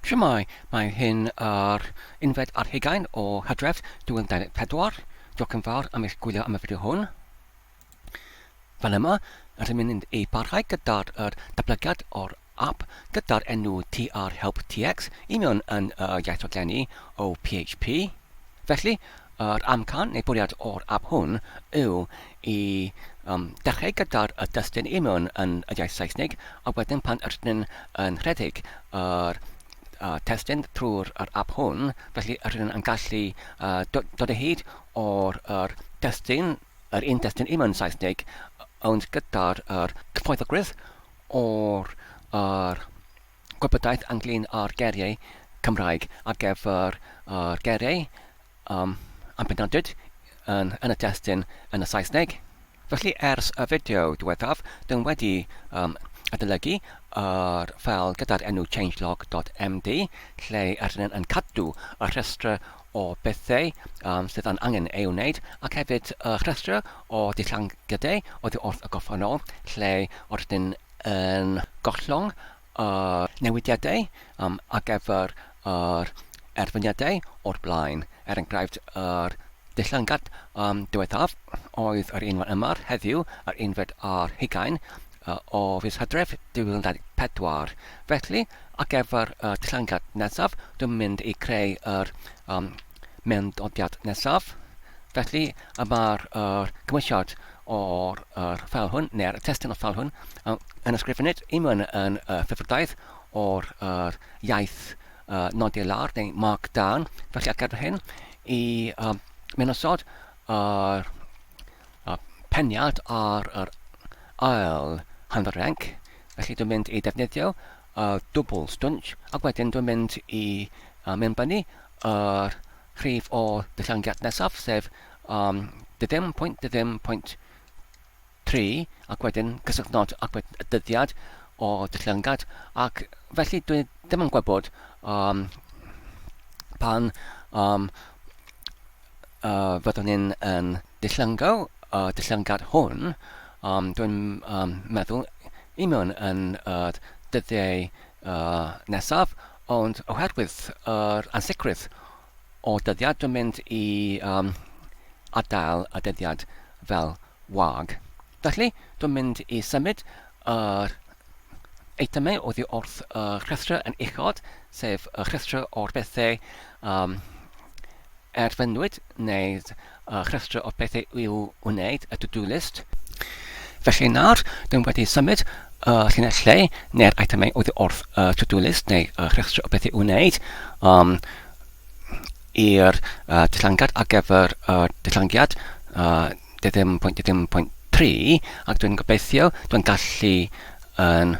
Shwmae, mae hyn yr unfed ar hugain o Hydref 2024. Diolch yn fawr am eich gwylio am y fideo hwn. Fan yma, rydym yn mynd i barhau gyda'r yr datblygiad o'r app gyda'r enw TR Help TX i mewn yn y iaith rhaglenni o PHP. Felly, yr amcan neu bwriad o'r app hwn yw i um, dechrau gyda'r y destun i mewn yn y iaith Saesneg a wedyn pan ydyn yn rhedeg yr uh, testun trwy'r yr app hwn, felly ydyn yn gallu uh, dod o hyd o'r yr destun, yr un destun i mewn Saesneg, ond gyda'r yr cyfoethogrwydd o'r yr gwybodaeth ynglyn â'r geiriau Cymraeg ar gyfer yr geiriau um, ambenodid yn, yn y testun yn y Saesneg. Felly ers y fideo diwethaf, dyn wedi um, adolygu yr ffeil gyda'r enw changelog.md lle ydyn yn cadw y rhestr o bethau um, sydd yn angen ei wneud ac hefyd y rhestr o dillangiadau oddi wrth y gorffennol lle rydyn yn gollwng y newidiadau um, ar gyfer yr erfyniadau o'r blaen. Er enghraifft, yr dillangad um, diwethaf oedd yr un yma heddiw, yr unfed ar hugain uh, o fis Hydref 2024. Felly, ar gyfer y dillangad nesaf, dwi'n mynd i creu yr um, mewnddodiad nesaf. Felly, y mae'r er cymwysiad o'r er ffeil hwn, neu'r testun o'r ffeil hwn, yn ysgrifennu i mewn yn y ffurfdaith o'r er iaith uh, nodi lawr, neu markdown. Felly, ar gyfer hyn, i um, mynosod yr uh, peniad ar yr ail hanner renc. Felly, dwi'n mynd i defnyddio y dwbl stwnsh, ac wedyn dwi'n mynd i uh, mewnbynnu yr rhif o ddillangiad nesaf, sef um, ddim pwynt ddim pwynt 3, ac wedyn cysylltnod ac wedyn y dyddiad o dillangad, ac felly dwi ddim yn gwybod um, pan um, uh, fyddwn ni'n yn dillango y uh, dillangad hwn, um, dwi'n um, meddwl i mewn yn y uh, dyddiau uh, nesaf, ond oherwydd yr ansicrwydd o dyddiad, dwi'n mynd i um, adael y dyddiad fel wag. Felly, dwi'n mynd i symud yr eitemau oddi wrth y rhestr yn uchod, sef y rhestr o'r bethau um, erfynwyd neu y rhestr o bethau i'w wneud, y to-do list. Felly nawr, dwi'n wedi symud y llinellau neu'r eitemau oddi wrth y to-do list neu y rhestr o bethau i'w wneud um, i'r uh, dillangad ar gyfer y uh, dillangiad uh, 2.2.3 ac dwi'n gobeithio dwi'n gallu yn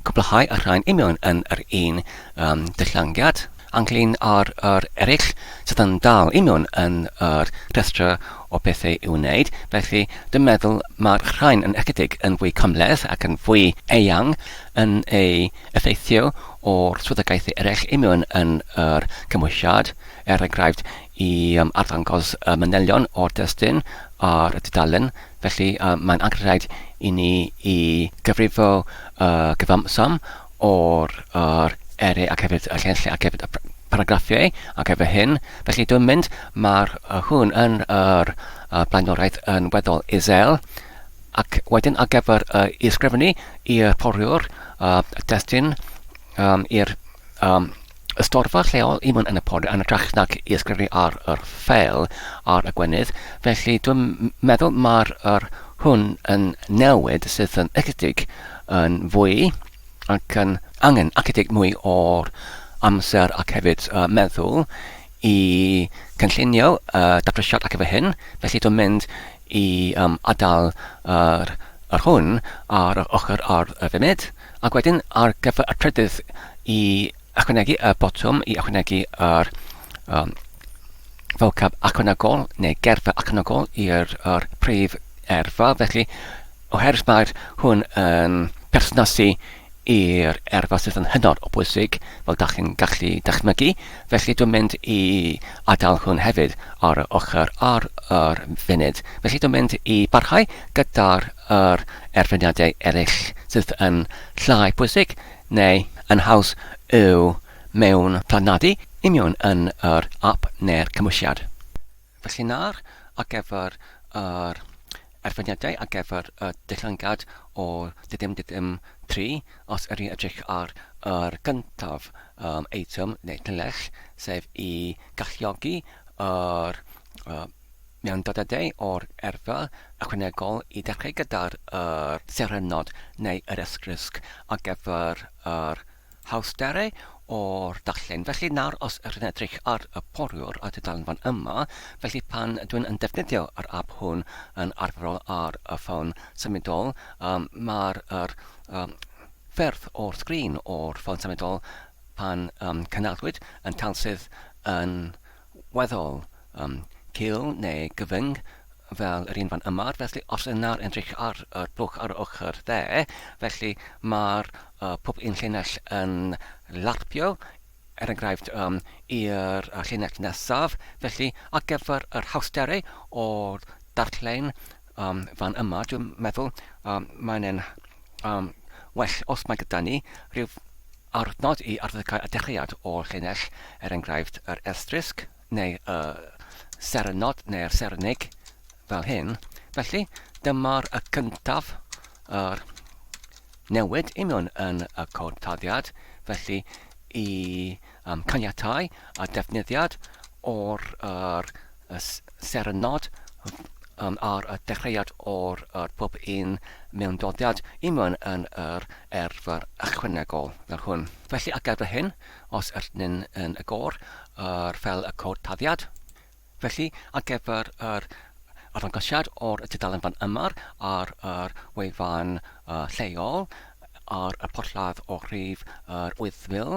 cwblhau y rhain union yn yr un um, dillangiad. Ynglyn â'r yr eraill sydd yn dal union yn yr rhestr o bethau i'w wneud, felly dwi'n meddwl mae'r rhain yn ychydig yn fwy cymhleth ac yn fwy eang yn ei effeithio o'r swyddogaethau eraill union yn yr cymhwysiad, er enghraifft i um, arddangos y manylion o'r destun ar y dudalen, felly um, mae'n angenrhaid i ni i gyfrifo y uh, cyfanswm o'r yr ere ac hefyd y llinellau ac hefyd y paragraffiau ac efo hyn. Felly dwi'n mynd, mae'r hwn yn yr uh, blaenoriaeth yn weddol isel ac wedyn ar gyfer uh, i ysgrifennu i'r poriwr uh, destun um, i'r um, ystorfa lleol i mewn yn y poriwr yn hytrach nag i ysgrifennu ar yr ffeil ar y gwenydd. Felly dwi'n meddwl mae'r yr hwn yn newid sydd yn ychydig yn fwy ac yn angen ychydig mwy o'r amser ac hefyd uh, meddwl i cynllunio uh, datrysiad ac efo hyn. Felly dwi'n mynd i um, adael yr, yr hwn ar yr ochr ar y funud, ac wedyn ar gyfer y trydydd i ychwanegu y botwm i ychwanegu yr um, vocab ychwanegol neu gerfa ychwanegol i'r yr prif erfa. Felly, oherwydd mae'r hwn yn perthnasu i'r erfa sydd yn hynod o bwysig, fel da chi'n gallu dychmygu, felly dwi'n mynd i adael hwn hefyd ar y ochr ar yr funud. Felly dwi'n mynd i barhau gyda'r yr erfyniadau eraill sydd yn llai pwysig neu yn haws i'w mewn planadu i mewn yn yr ap neu'r cymwysiad. Felly nawr, ar gyfer yr erfyniadau ar gyfer y dillyngiad o diddim diddim 3, os ydyn ni'n edrych ar yr gyntaf um, eitem neu llinell, sef i galluogi yr uh, mewnddodadau o'r erfa ychwanegol i ddechrau gyda'r yr serennod neu yr esgrysg ar gyfer yr hawsterau o'r darllen. Felly nawr os ydych chi'n edrych ar y poriwr ar tudalen fan yma, felly pan dwi'n yn defnyddio yr app hwn yn arferol ar y ffôn symudol, um, mae'r yr, um, ffyrdd o'r sgrin o'r ffôn symudol pan um, cynhalwyd yn talsydd yn weddol um, cul neu gyfyng fel yr un fan yma, felly os yna'r edrych ar yr blwch ar y ochr dde, felly mae'r uh, pob un llinell yn larpio, er enghraifft um, i'r uh, llinell nesaf, felly ar gyfer yr hawsterau o'r darllen um, fan yma, dwi'n meddwl um, mae'n um, well os mae gyda ni rhyw Arnod i arddegau a dechreuad o'r llinell, er enghraifft yr estrysg neu y serynod neu'r serynig, fel hyn. Felly, dyma'r y cyntaf, yr newid i mewn yn y cod taddiad, felly i um, caniatau a defnyddiad o'r yr, y serynod um, ar y dechreuad o'r yr pob un mewndoddiad i mewn yn yr erfr ychwanegol fel hwn. Felly ar gyfer hyn, os ydyn yn y gor yr fel y cod taddiad, felly ar gyfer yr arddangosiad o'r tudalen fan yma ar yr wefan uh, lleol ar y porthladd o rhif yr 8000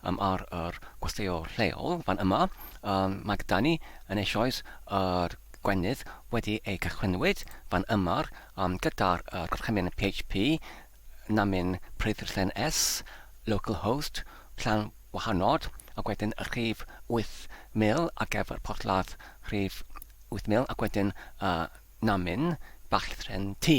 um, ar yr gwesteiwr lleol fan yma, um, mae gyda ni yn eisoes yr gwenith wedi ei cychwynnwyd fan yma um, gyda'r uh, gorchymyn PHP namyn preiddrllen S, localhost, llan wahanod, ac wedyn y rhif 8000 ar gyfer porthladd rhif 8000 ac wedyn uh, namyn bachllen T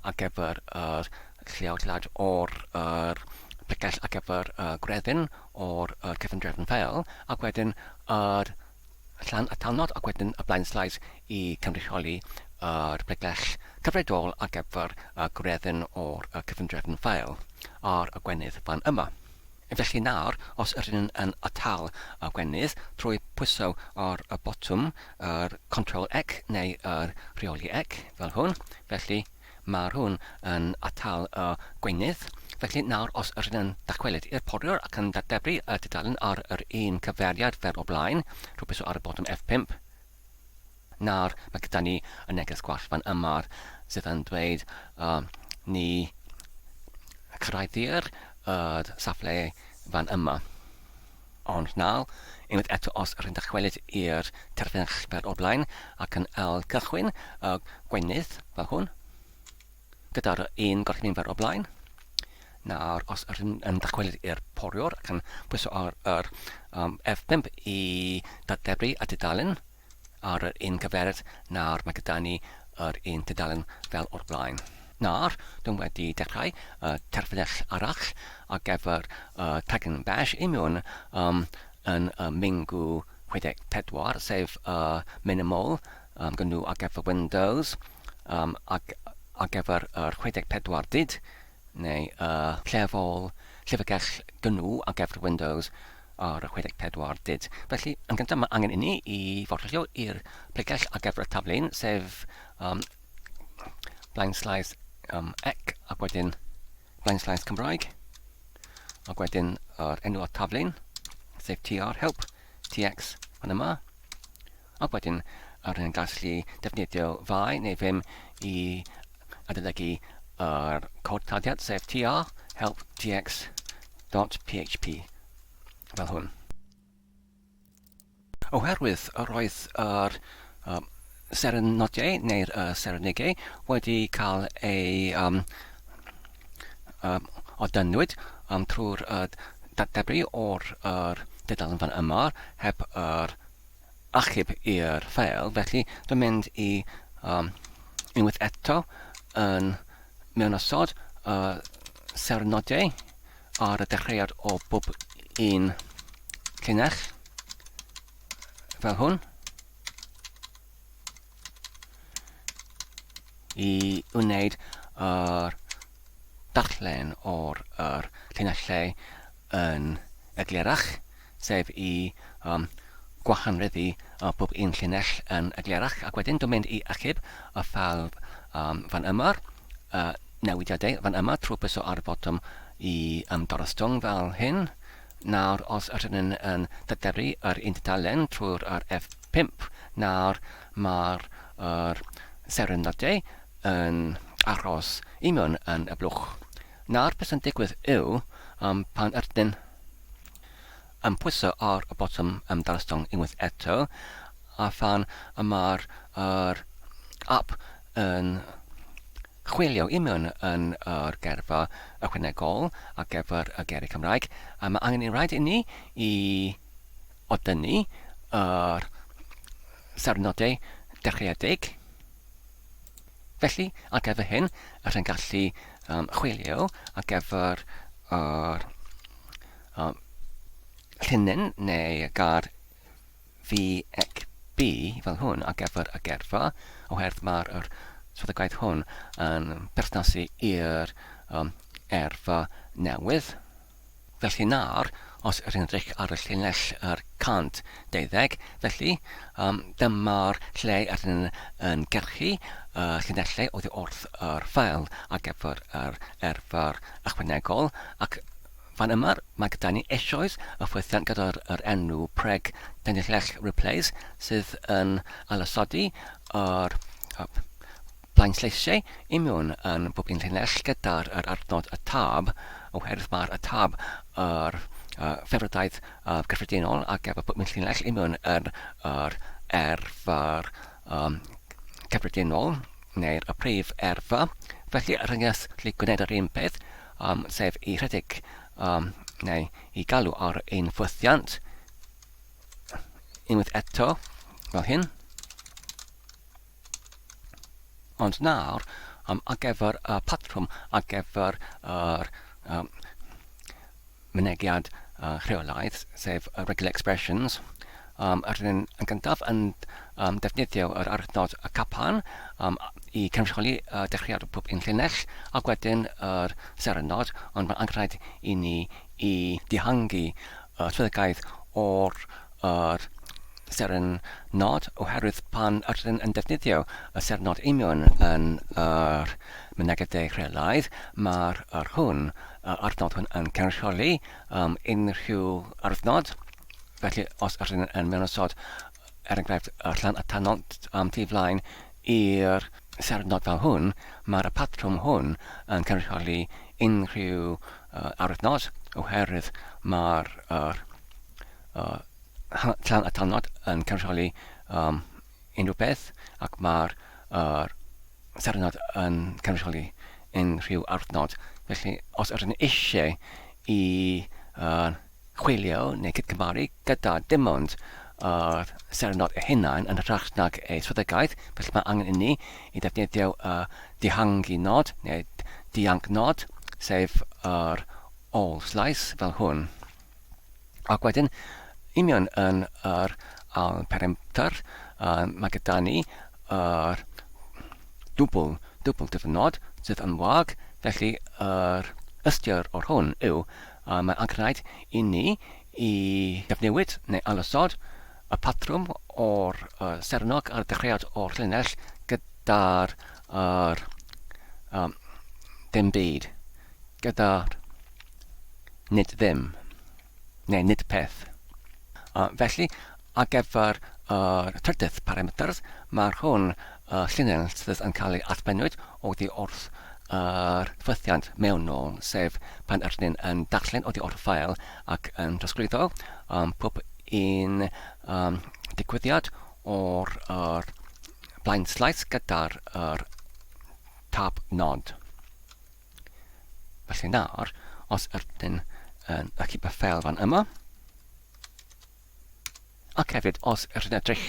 ar gyfer yr lleoliad o'r yr pregell ar gyfer y gwreddyn o'r yr cyfundrefn ffeil ac wedyn yr llan atalnod ac wedyn y blaenslaes i cynrychioli yr pregell cyfredol ar gyfer y gwreddyn o'r y cyfundrefn ffeil ar y gwenydd fan yma. Felly nawr, os ydyn yn atal y gwenith trwy pwyso ar y botwm yr Control Ec neu yr Rheoli Ec, fel hwn, felly mae'r hwn yn atal y gwenith. Felly nawr, os ydyn yn dychwelyd i'r poriwr ac yn dadebru y tudalen ar yr un cyfeiriad fel o blaen, trwy pwyso ar y botwm F5, Nawr, mae gyda ni y neges gwall fan yma sydd yn dweud uh, ni cyrraeddir y safle fan yma. Ond nawr, unwaith eto os rwy'n dychwelyd i'r terfyn fel o'r blaen ac yn ail cychwyn y gweinydd fel hwn, gyda'r un gorchymyn fel o'r blaen. Nawr, os ydyn yn dychwelyd i'r poriwr ac yn pwyso ar yr um, F5 i dadebru y tudalen ar yr un cyfeiriad, nawr mae gyda ni yr un tudalen fel o'r blaen. Nawr, dwi'n wedi dechrau y terfynell arall ar gyfer y tagyn bash i mewn um, yn y Mingu 64, sef y minimal um, gynnu ar gyfer Windows um, ac ar gyfer yr 64 dyd neu y llefol llyfrgell gynnu ar gyfer Windows ar y 64 dyd. Felly, yn gyntaf mae angen inni i forwylio i'r pregell ar gyfer y taflen, sef um, blaenslaes um, ec ac wedyn blaenslaes Cymraeg ac wedyn yr enw o'r taflen, sef tr help tx fan yma. Ac wedyn yr yn gallu defnyddio fai neu ddim i adolygu yr cod taddiad, sef tr help tx.php fel hwn. Oherwydd yr oedd yr um, seren-nodiau neu'r uh, serenigau wedi cael ei um, um, odynnwyd um, trwy'r uh, datdebru o'r er dudalen fan yma heb yr achub i'r ffeil, felly dwi'n mynd i um, unwaith eto yn mewnosod y sernodiau ar y dechreuad o bob un llinell fel hwn i wneud yr darllen o'r yr llinellau yn eglurach, sef i um, gwahanreddu uh, pob un llinell yn eglurach, ac wedyn dwi'n mynd i achub y ffal um, fan yma, uh, newidiadau fan yma trwy pwyso ar y botwm i um, dorostwng fel hyn. Nawr, os ydyn yn, yn datgeru yr un tudalen trwy'r yr F5, nawr mae'r yr seren nodau yn aros i mewn yn y blwch. Nawr, beth sy'n digwydd yw, um, pan ydyn yn pwyso ar y botwm um, darostwng unwaith eto, a phan y mae'r yr app yn chwilio i mewn yn yr gerfa ychwanegol ar gyfer y geiriau Cymraeg, a mae angen i rhaid i ni i odynnu yr sernodau dechreuedig. Felly, ar gyfer hyn, rydyn yn gallu um, chwilio ar gyfer yr um, llinyn neu gair VXB fel hwn ar gyfer y gerfa, oherwydd mae'r yr swyddogaeth hwn yn perthnasu i'r um, erfa newydd. Felly nawr, os ydych chi'n edrych ar y llinell yr 112, felly um, dyma'r lle ydyn yn, yn gyrchu y llinellau oddi wrth yr ffael ar gyfer yr erfa'r ychwanegol, ac Fan yma, mae gyda ni eisoes y ffwythiant gyda'r yr enw preg Denillell Replays sydd yn ailosodi yr blaensleisiau i mewn yn bob un llinell gyda'r yr adnod y tab, oherwydd mae'r y tab yr uh, ffefrydaeth uh, gyffredinol ar gyfer bob un llinell i mewn yn yr erfr um, cyffredinol neu'r y prif erfa. Felly, rhynges lle gwneud yr un peth, um, sef i rhedeg um, neu i galw ar ein ffwythiant unwaith eto, fel hyn. Ond nawr, um, ar gyfer y patrwm, ar gyfer yr um, mynegiad rheolaidd, sef y regular expressions, um, yr hyn yn gyntaf yn um, defnyddio yr arnod y capan um, i cynrychioli uh, dechreuad pob un llinell, ac wedyn yr serenod, ond mae'n angenrhaid i ni i dihangu y swyddogaeth o'r yr seren nod, oherwydd pan ydyn yn defnyddio y seren nod union yn yr mynegiadau rheolaidd, mae'r yr hwn, yr adnod hwn yn cynrychioli um, unrhyw arddnod. Felly, os ydyn yn mewnosod, er enghraifft, y llan atanod um, tu flaen i'r seren nod fel hwn, mae'r patrwm hwn yn cynrychioli unrhyw uh, arddnod, oherwydd mae'r yr, uh, llan atalnod yn cynrychioli um, unrhyw beth ac mae'r uh, sernod yn cynrychioli unrhyw arnod. Felly, os ydyn ni eisiau i uh, chwilio neu cydgymaru gyda dim ond yr uh, sernod ei hunain yn hytrach nag ei swyddogaeth, felly mae angen i ni i ddefnyddio y uh, dihangu nod neu dianc nod, sef yr all slice fel hwn. Ac wedyn, union yn yr ail perimeter, uh, mae gyda ni yr dwbl, dwbl dyfynod sydd yn wag, felly yr ystyr o'r hwn yw uh, mae angenrhaid i ni i gyfnewid neu ailosod y patrwm o'r uh, sernog ar y dechreuad o'r llinell gyda'r yr, um, dim byd, gyda'r nid ddim, neu nid peth. Uh, felly, ar gyfer yr uh, trydydd parametr, mae'r hwn uh, llinell sydd yn cael ei allbennwyd oddi wrth yr ffythiant mewnol, sef pan ydyn ni'n yn darllen oddi wrth y ffael ac yn trosglwyddo um, pob un um, digwyddiad o'r er blaen slaes gyda'r er tab nod. Felly nawr, os ydyn yn achub y ffeil fan yma, ac hefyd os ydyn edrych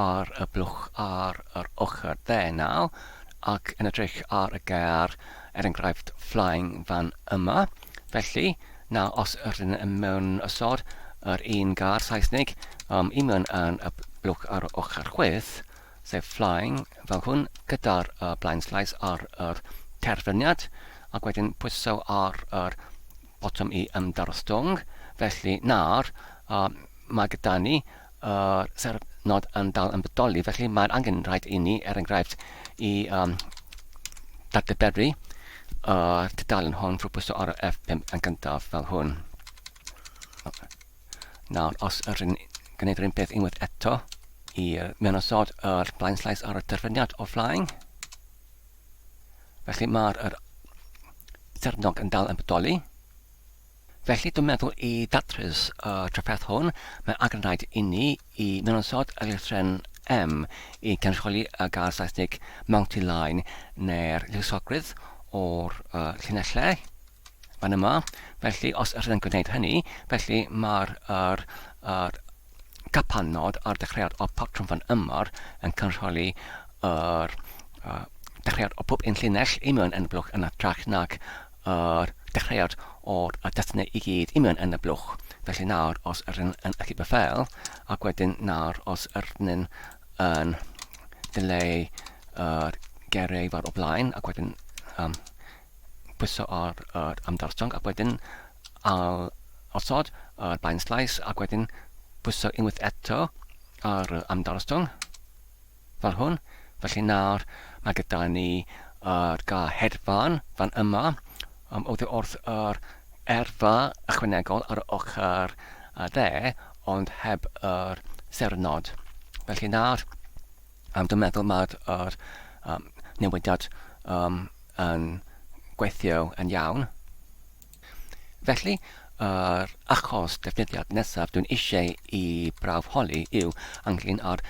ar y blwch ar yr ochr dde nawr, ac yn edrych ar y gair, er enghraifft, flying fan yma, felly nawr os ydyn yn mewn ysod yr un gair Saesneg um, i mewn yn y blwch ar y ochr chwith, sef flying, fel hwn, gyda'r uh, blaen slaes ar yr terfyniad, ac wedyn pwyso ar yr botwm i ymdarostwng. Felly nawr, uh, mae gyda ni yr sernod yn dal yn bodoli, felly mae'n angen rhaid i ni, er enghraifft, i um, dadleberu y tudalen hon trwy pwyso ar y F5 yn gyntaf fel hwn. Nawr, os yr un gwneud yr un peth unwaith eto i mewn-osod yr blaenslais ar y terfyniad o flying, felly mae'r yr sernog yn dal yn bodoli. Felly, dwi'n meddwl i ddatrys y trafferth hwn, mae angen rhaid i ni i mewn-osod y lythrennau M i gynrychioli y gair Saesneg multi-line neu'r lluosogrwydd o'r llinellau fan yma. Felly, os ydyn yn gwneud hynny, felly mae'r yr, yr capanod a'r dechreuad o patrwm fan yma yn cynrychioli yr uh, dechreuad o pob un llinell i mewn yn y blwch yn hytrach nag yr dechreuad o'r testunau i gyd i mewn yn y blwch. Felly nawr, os ydyn yn achub y ffeil, ac wedyn nawr os ydyn yn dileu yr geiriau fel o blaen, ac wedyn um, pwyso ar yr ymdarstong, ac wedyn al osod yr blaen slaes, ac wedyn pwyso unwaith eto ar yr ymdarstong. fel hwn. Felly nawr mae gyda ni yr gair hedfan fan yma, um, oddi wrth yr erfa ychwanegol ar y ochr dde, ond heb yr sernod. Felly nawr, um, dwi'n meddwl mae'r yr, um, newidiad um, yn gweithio yn iawn. Felly, yr achos defnyddiad nesaf dwi'n eisiau i brawf holi yw ynglyn â'r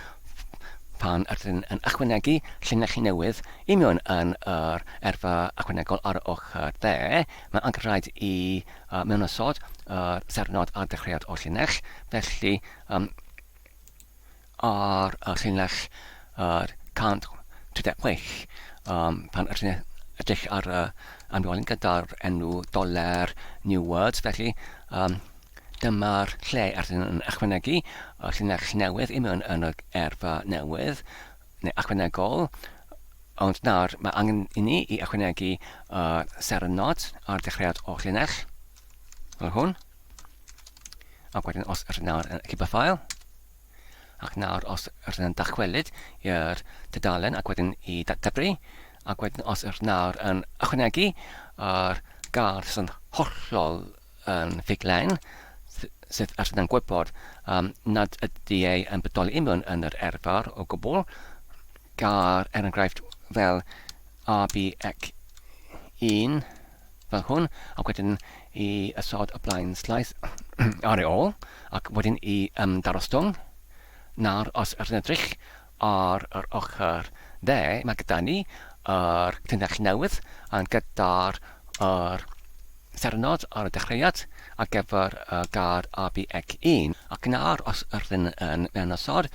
pan ydyn yn ychwanegu llinell newydd i mewn yn yr erfa ychwanegol ar y ochr dde, mae angen rhaid i uh, mewnosod yr sernod ar dechreuad o'r llinell, felly um, ar y llinell yr 136 um, pan ydyn ni'n edrych ar y amrywiolyn gyda'r enw doler new words, felly um, dyma'r lle ydyn yn ychwanegu y llinell newydd i mewn yn y erfa newydd neu ychwanegol, ond nawr mae angen i ni i ychwanegu y seren-nod ar dechreuad o'r llinell, fel hwn. Ac wedyn os ydyn nawr yn achub y ffael, ac nawr os ydyn yn dychwelyd i'r tudalen ac wedyn i datblygu, ac wedyn os ydyn nawr yn ychwanegu yr gair sy'n hollol yn ffuglen, sydd ydyn yn gwybod um, nad ydy ei yn bodoli union yn yr erfar o gwbl, gair er enghraifft fel A, B, C, 1, fel hwn, ac wedyn i ysod y blaen slaes ar ei ôl, ac wedyn i um, darostwng. Nawr, os ydyn edrych ar yr ochr dde, mae gyda ni yr llinell newydd yn gyda'r yr sernod ar y dechreuad ar gyfer y gair A, B, C, 1. Ac nawr, os ydyn yn mewnosod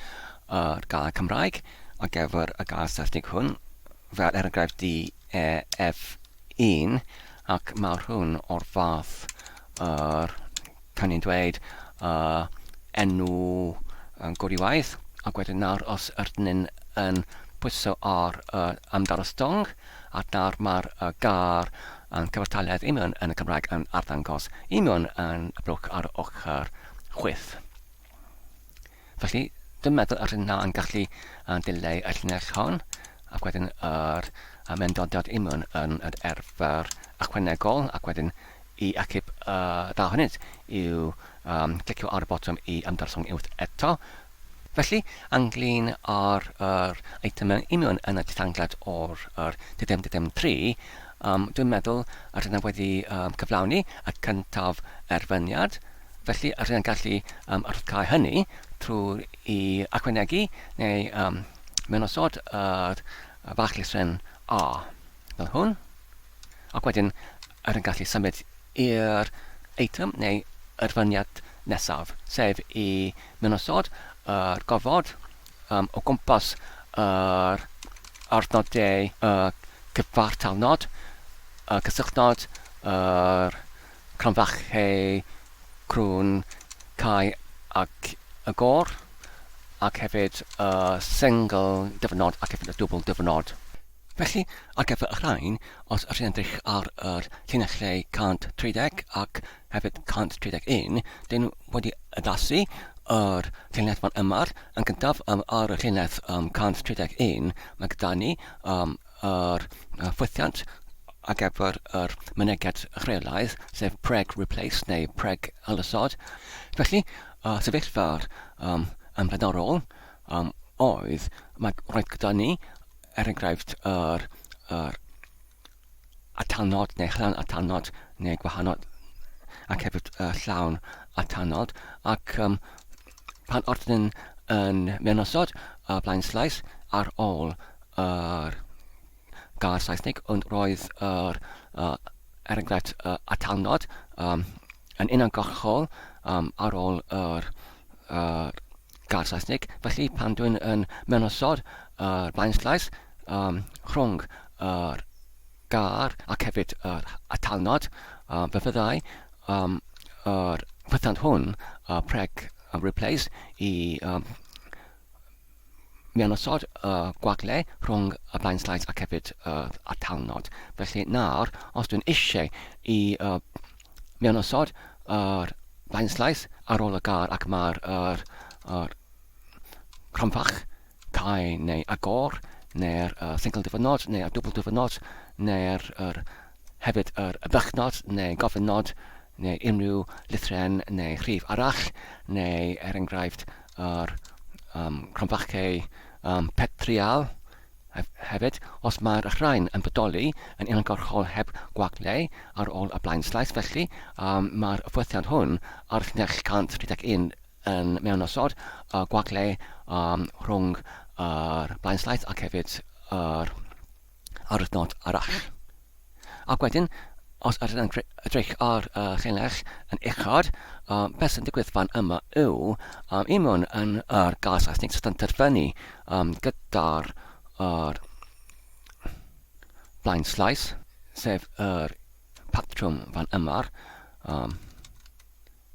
yr gair Cymraeg ar gyfer y gair Saesneg hwn, fel er enghraifft D, E, F, un, ac mae'r hwn o'r fath yr, can i'n dweud, uh, enw um, gwrywaidd, ac wedyn nawr os ydyn ni'n yn pwyso ar uh, amdarostong, ac nawr mae'r uh, gair yn cyfartaledd i mewn yn y Cymraeg yn arddangos i mewn yn y blwch ar ochr chwith. Felly, dwi'n meddwl yr yna yn gallu dileu y llinell hon, ac wedyn yr mendodiad i mewn yn yr erfer ychwanegol, ac wedyn i achub y dda hynny yw um, clicio ar y botwm i ymdroswng uwch eto. Felly, ynglyn â'r yr eitemau i mewn yn y dethongliad o'r yr 3 um, dwi'n meddwl yr yna wedi um, cyflawni y cyntaf erfyniad. Felly, rydyn ni'n gallu um, rhyddhau hynny trwy i ychwanegu neu um, mewn-osod yr fach lythrennau A, fel hwn. Ac wedyn, rydyn ni'n gallu symud i'r eitem neu erfyniad nesaf, sef i mewn-osod yr gofod um, o gwmpas yr arddnodau, y cyfartalnod, y cysylltnod, yr Cromfachau crwn Cau ac y gor, ac hefyd y sengl dyfynod ac hefyd y dwbl dyfynod. Felly, ar gyfer y rhain, os ydych chi'n edrych ar yr llinellau 130 ac hefyd 131, dyn nhw wedi addasu yr llinell fan yma. Yn gyntaf, um, ar y llinell um, 131, mae gyda ni um, yr ffwythiant ar gyfer yr mynegiad rheolaidd, sef preg replace neu preg ailosod. Felly, y sefyllfa'r um, yn flaenorol um, oedd, mae, roedd gyda ni er enghraifft, yr, yr atalnod neu llawn atalnod neu gwahanol ac hefyd y llawn atalnod ac um, pan oeddwn yn mewnosod y blaen slaes ar ôl yr gair Saesneg ond roedd yr uh, er enghraifft y atalnod um, yn uniongyrchol um, ar ôl yr, yr gair Saesneg. Felly, pan dwi'n yn mewnosod yr blaenslais um, rhwng yr gair ac hefyd yr atalnod, um, fe fyddai um, yr ffythiant hwn, y preg replace, i um, mewnosod y gwagle rhwng y blaenslais ac hefyd yr atalnod. Felly nawr, os dwi'n eisiau i uh, mewnosod yr blaenslaes ar ôl y gair ac mae'r yr, yr cromfach cau neu agor neu'r uh, single dyfynod neu'r dwbl dyfynod neu'r yr, hefyd yr bychnod neu gofynod neu unrhyw lythren neu rhif arall neu er enghraifft yr um, cromfachau um, petrial Hefyd, os mae'r rhain yn bodoli yn uniongyrchol heb gwagle ar ôl y blaenslaes, felly um, mae'r ffwythiant hwn ar llinell 131 yn mewnosod y gwagle um, rhwng yr blaenslaes ac hefyd yr arwyddnod arall. Ac wedyn, os ydych yn edrych ar y llinell yn uchod, um, beth sy'n digwydd fan yma yw, um, i mewn yn yr gair Saesneg sydd yn terfynu um, gyda'r yr blaen slaes, sef yr patrwm fan yma, um,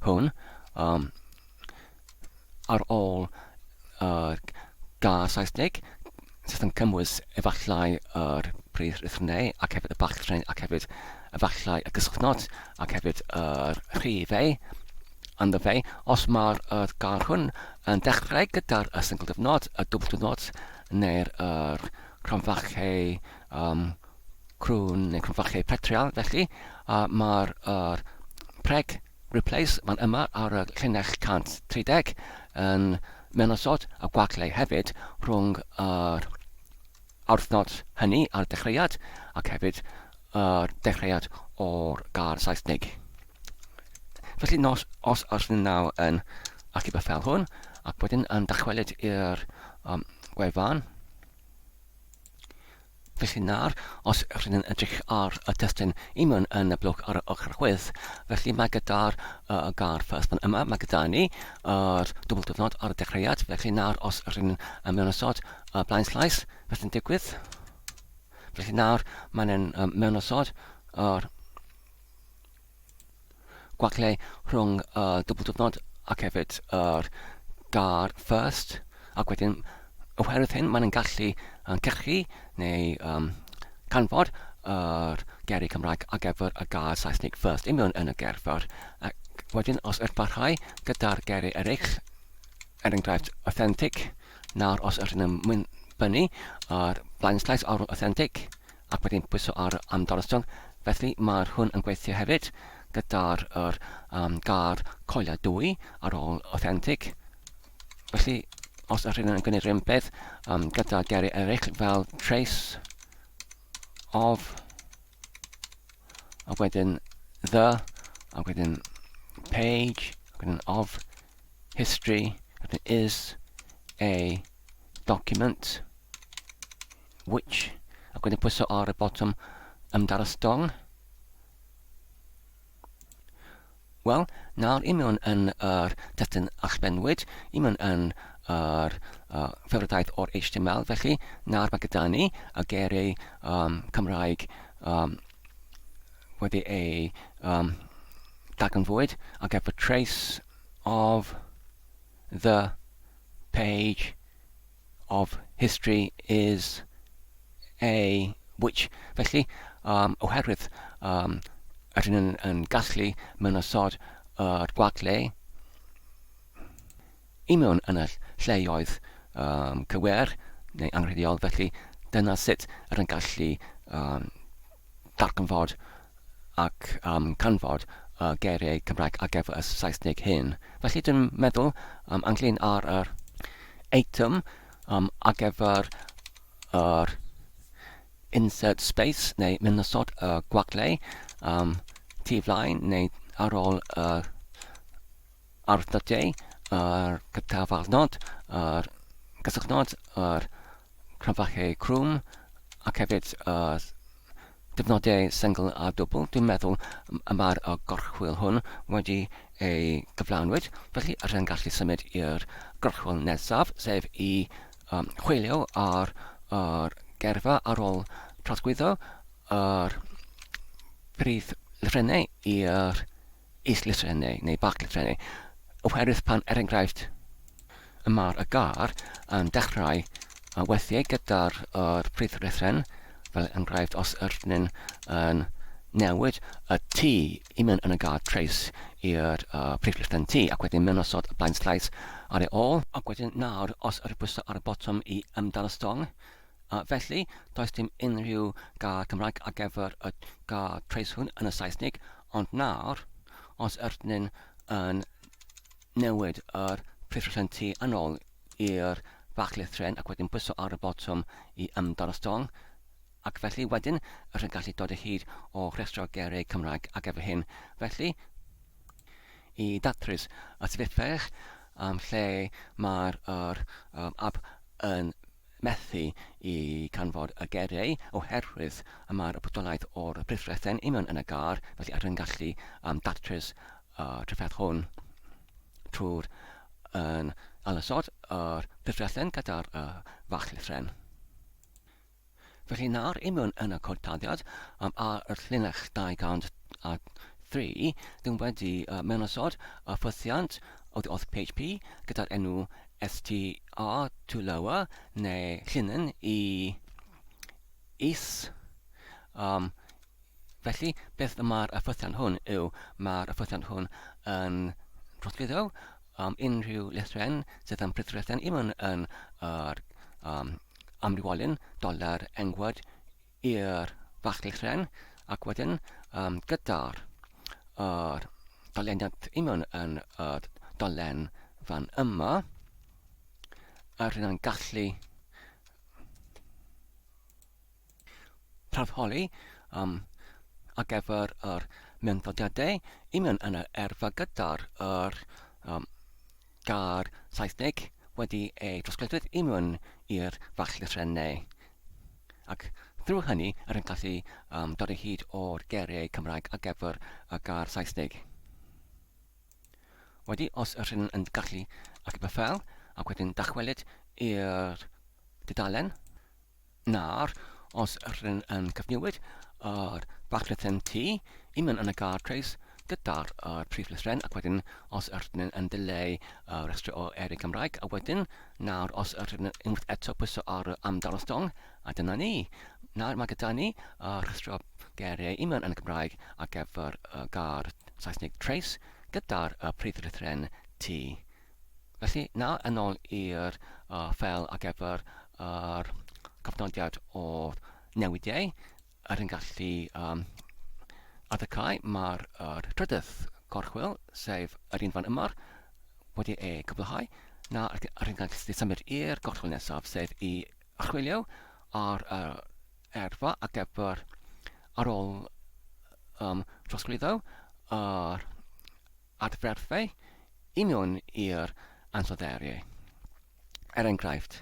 hwn, um, ar ôl yr gair Saesneg sydd yn cynnwys efallai yr prif lythrennau ac hefyd y bach lythrennau ac hefyd efallai y cysylltnod ac hefyd yr rhif e ynddo fe. Os mae'r yr gair hwn yn dechrau gyda'r y single dyfnod, y dwbl dyfnod neu'r yr cromfachau um, crwn neu cromfachau petrial felly, uh, mae'r yr preg Replace fan yma ar y llinell 130 yn mewnosod a gwagle hefyd rhwng yr awrthnod hynny a'r dechreuad ac hefyd yr dechreuad o'r gair Saesneg. Felly nos, os ydyn nawr yn achub y ffeil hwn ac wedyn yn dychwelyd i'r um, gwefan, Felly nawr, os rydyn yn edrych ar y testun union yn y blwch ar y ochr chwith, felly mae gyda'r uh, gair first fan yma, mae gyda ni yr dwbl dyfnod ar y dechreuad, felly nawr os rydyn yn mewnosod y blaen slaes, beth yn digwydd? Felly nawr mae'n um, mewnosod yr Gwagle rhwng y dwbl diwrnod ac hefyd yr gair first, ac wedyn oherwydd hyn maen nhw'n gallu cyrchu neu um, canfod yr geiriau Cymraeg ar gyfer y gair Saesneg first union yn y gerfar. Ac wedyn os yw'r parhau gyda'r geiriau eraill, er enghraifft authentic, nawr os ydyn nhw'n mynd fyny ar blaenslaes ar authentic, ac wedyn pwyso ar amdorostwng. Felly mae'r hwn yn gweithio hefyd gyda'r yr, um, gair coela dwy ar ôl authentic. Felly, os ydych chi'n gwneud rhywun beth um, gyda geiriau eraill fel trace of, a wedyn the, a wedyn page, a wedyn of, history, a wedyn is a document. Which, ac wedyn pwyso ar y botwm ymdarostong. Wel, nawr i mewn yn yr testun allbenwyd, i mewn yn yr uh, ffefrydaeth o'r HTML, felly nawr mae gyda ni y geiriau um, Cymraeg um, wedi ei um, darganfwyd ar gyfer trace. of the page of history is a witch. Felly, um, oherwydd um, ydyn nhw'n yn gallu mynosod yr gwagle i mewn yn y lleoedd um, cywir neu angenrheidiol, felly dyna sut ydyn nhw'n gallu um, darganfod ac am canfod y geiriau Cymraeg ar gyfer y Saesneg hyn. Felly dwi'n meddwl um, ynglyn â'r yr eitem um, ar gyfer yr insert space neu mynosod y gwagle um, tu flaen neu ar ôl y arddodiau, yr cytafarnod, yr gysylltnod, yr cromfachau crwm ac hefyd y dyfnodau sengl a dwbl. Dwi'n meddwl y mae'r gorchwyl hwn wedi ei gyflawnwyd, felly rydyn gallu symud i'r gorchwyl nesaf, sef i um, chwilio ar yr gerfa ar ôl trosglwyddo yr prif lythrennau i'r is-lythrennau neu bach-lythrennau, oherwydd pan, er enghraifft, y mae'r y gair yn dechrau weithiau gyda'r yr prif lythren, fel enghraifft os ydyn ni'n yn newid y T i mewn yn y gair trace i'r uh, prif lythren T ac wedyn mewn osod y blaen slaes ar ei ôl, ac wedyn nawr os yr pwyso ar y botwm i ymddangos, Felly, does dim unrhyw gair Cymraeg ar gyfer y gair trace hwn yn y Saesneg, ond nawr, os ydyn ni'n yn newid yr priflythren T yn ôl i'r fachlythren ac wedyn pwyso ar y botwm i ymddangos, ac felly wedyn rydyn gallu dod o hyd o rhestr o geiriau Cymraeg ar gyfer hyn. Felly, i datrys y sefyllfa um, lle mae'r yr, um, ab yn methu i canfod y geiriau oherwydd y mae'r bodolaeth o'r priflythren union yn y gair, felly rydyn gallu um, datrys y trafferth hwn trwy'r yn ailosod yr priflythren gyda'r uh, fachlythren. Felly nawr i mewn yn y cod tarddiad um, ar y llinell 203, dyn wedi uh, mewnosod y ffwythiant oddi wrth PHP gyda'r enw str to lower neu llinyn i is. Um, felly, beth mae'r ffwythiant hwn yw, mae'r ffwythiant hwn yn trosglwyddo um, unrhyw lythren sydd yn prydlythren i mewn yn yr um, amrywiolyn doler engwyd i'r fachlythren ac wedyn um, gyda'r yr doleniad union yn y dolen fan yma, a rydyn yn gallu prawfholi um, ar gyfer yr mewnfodiadau union yn yr erfa gyda'r yr, um, gair Saesneg wedi ei drosglwyddo i mewn i'r fachlythrennau. Ac drwy hynny, yr yn gallu um, dod o hyd o'r geiriau Cymraeg ar gyfer y gair Saesneg. Wedi, os yr hyn yn gallu achub y ffeil ac wedyn dychwelyd i'r dudalen, Nawr, os rydyn yn cyfnewid yr bachlythren T i mewn yn y gair trace gyda'r yr prif lythren ac wedyn os rydyn yn dileu y rhestr o eiriau Cymraeg a wedyn nawr os rydyn unwaith eto pwyso ar y amdanostong a dyna ni. Nawr mae gyda ni y rhestr o geiriau i mewn yn y Gymraeg ar gyfer y gair Saesneg trace gyda'r y prif lythren T. Felly, nawr yn ôl i'r uh, ffeil ar gyfer yr cofnodiad o newidiau, yr yn gallu um, addysgau mae'r er trydydd gorchwyl, sef yr un fan yma, wedi ei cyflhau. Na, yr yn gallu symud i'r gorchwyl nesaf, sef i archwilio ar yr erfa ar gyfer ar ôl um, trosglwyddo yr adferfau i mewn i'r ansoddeiriau. Er enghraifft,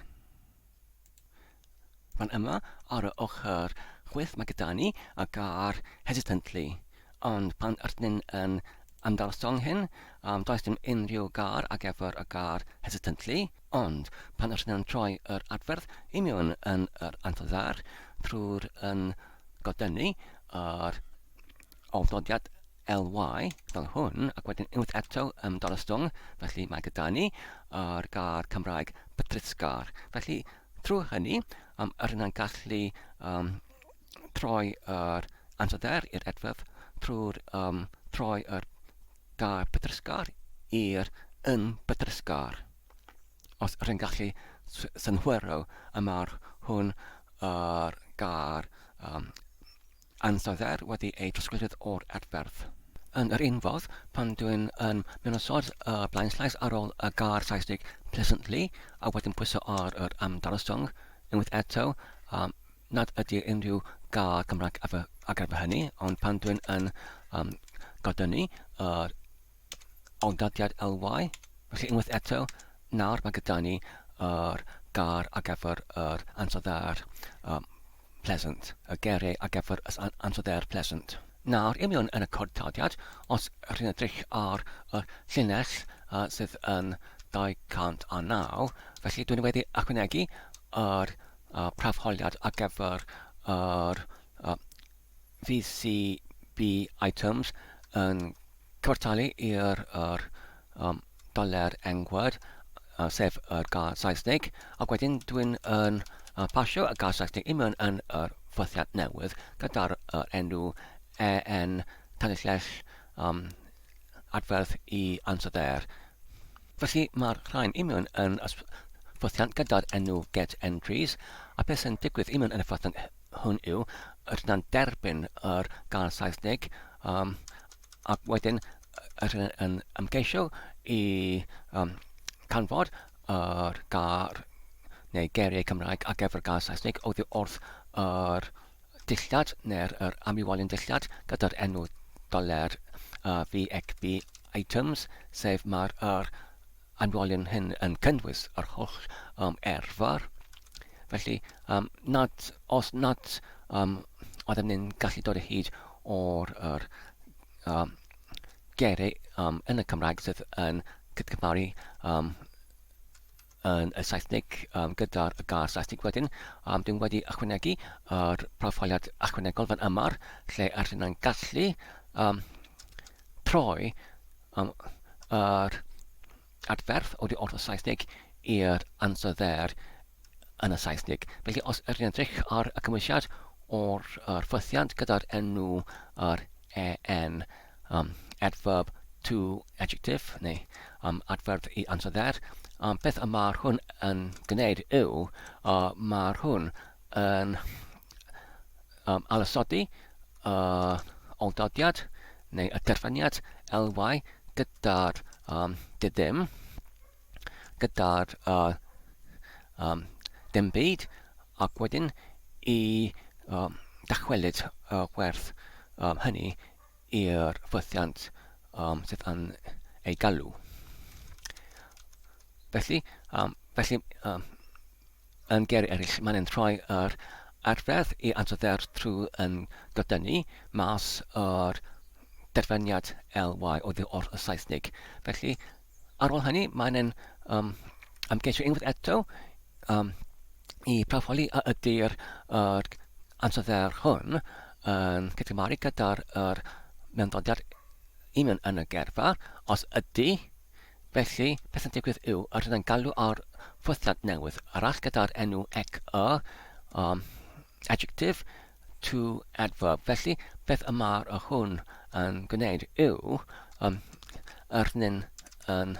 fan yma ar y ochr chwith mae gyda ni y gair hesitantly, ond pan ydyn ni'n yn ymddangos hyn, um, does dim unrhyw gair ar gyfer y gair hesitantly, ond pan ydyn ni'n troi yr adferf i mewn yn yr ansoddair trwy'r yn godynnu yr ofnodiad ly fel hwn, ac wedyn unwaith eto ym Dorostwng, felly mae gyda ni yr gair Cymraeg petrusgar. Felly, trwy hynny, yr yna'n gallu um, troi yr ansoddair i'r edfyf trwy'r um, troi yr gair petrusgar i'r yn petrusgar. Os rwy'n gallu synhwyro y mae'r hwn yr gair um, ansoddair wedi ei drosglwyddo o'r adferf. Yn yr un fodd, pan dwi'n yn mewnosod y blaenllais ar ôl y gair Saesneg pleasantly a wedyn pwyso ar yr amdanostwng, unwaith eto, um, nad ydy unrhyw gair Cymraeg ar gyfer hynny, ond pan dwi'n yn um, godynnu yr awdurdodiad LY, felly unwaith eto, nawr mae gyda ni yr gair ar gyfer yr ansoddair um, pleasant, y geiriau ar gyfer yr ansoddair pleasant. Nawr, i mewn yn y cod tarddiad, os rydyn edrych ar y llinell uh, sydd yn 209, felly dwi'n wedi ychwanegu yr uh, prafholiad ar gyfer yr uh, VCB items yn cyfartalu i'r yr, um, doler engward, uh, sef yr gair Saesneg, ac wedyn dwi'n yn uh, pasio y gair Saesneg i mewn yn yr ffythiant newydd gyda'r uh, enw EN tanillell um, adferth i ansoddair. Felly mae'r rhain i mewn yn y ffythiant gyda'r enw get entries, a beth sy'n digwydd i mewn yn y ffythiant hwn yw, rydyn nhw'n derbyn yr gair Saesneg, um, ac wedyn rydyn yn ymgeisio i um, canfod yr gair neu geiriau Cymraeg ar gyfer gair Saesneg oddi wrth yr dillad neu'r yr amrywiolyn dillad gyda'r enw doler uh, VXB items, sef mae'r yr Anwolion hyn yn cynnwys yr holl um, erfar. Felly, um, nad, os nad um, oeddem ni'n gallu dod o hyd o'r yr, um, geiriau um, yn y Cymraeg sydd yn cydgymaru um, yn y Saesneg um, gyda'r gair Saesneg wedyn, um, dwi'n wedi ychwanegu yr proffiliad ychwanegol fan yma, lle rydyn ni'n gallu um, troi um, yr adferf oddi wrth y Saesneg i'r ansoddair yn y Saesneg. Felly os ydych chi'n edrych ar y cymwysiad o'r er ffythiant gyda'r enw yr EN, um, adverb to adjective, neu um, adverb i ansoddair, um, beth y mae'r hwn yn gwneud yw, uh, mae'r hwn yn um, alasodi y oldodiad neu y terfyniad ly gyda'r um, diddim, gyda'r uh, um, dim byd, ac wedyn i um, dychwelyd y gwerth um, hynny i'r ffwythiant um, sydd yn ei galw. Felly, um, felly um, Yn geiriau eraill, mae'n yn rhoi yr arfer i ansoddair trwy yn dodynnu mas yr derfyniad ly oddi wrth y Saesneg. Felly, ar ôl hynny, mae'n yn um, ymgeisio unwaith eto um, i prawfholi a ydy'r yr ansoddair hwn yn cydgymaru gyda'r yr mewnddodiad union yn y gerfa. Os ydy, Felly, beth sy'n digwydd yw, yr ydyn galw ar ffwythiant newydd arall gyda'r enw ec y, um, adjective, to adverb. Felly, beth y mae'r y hwn yn gwneud yw, um, yr ydyn yn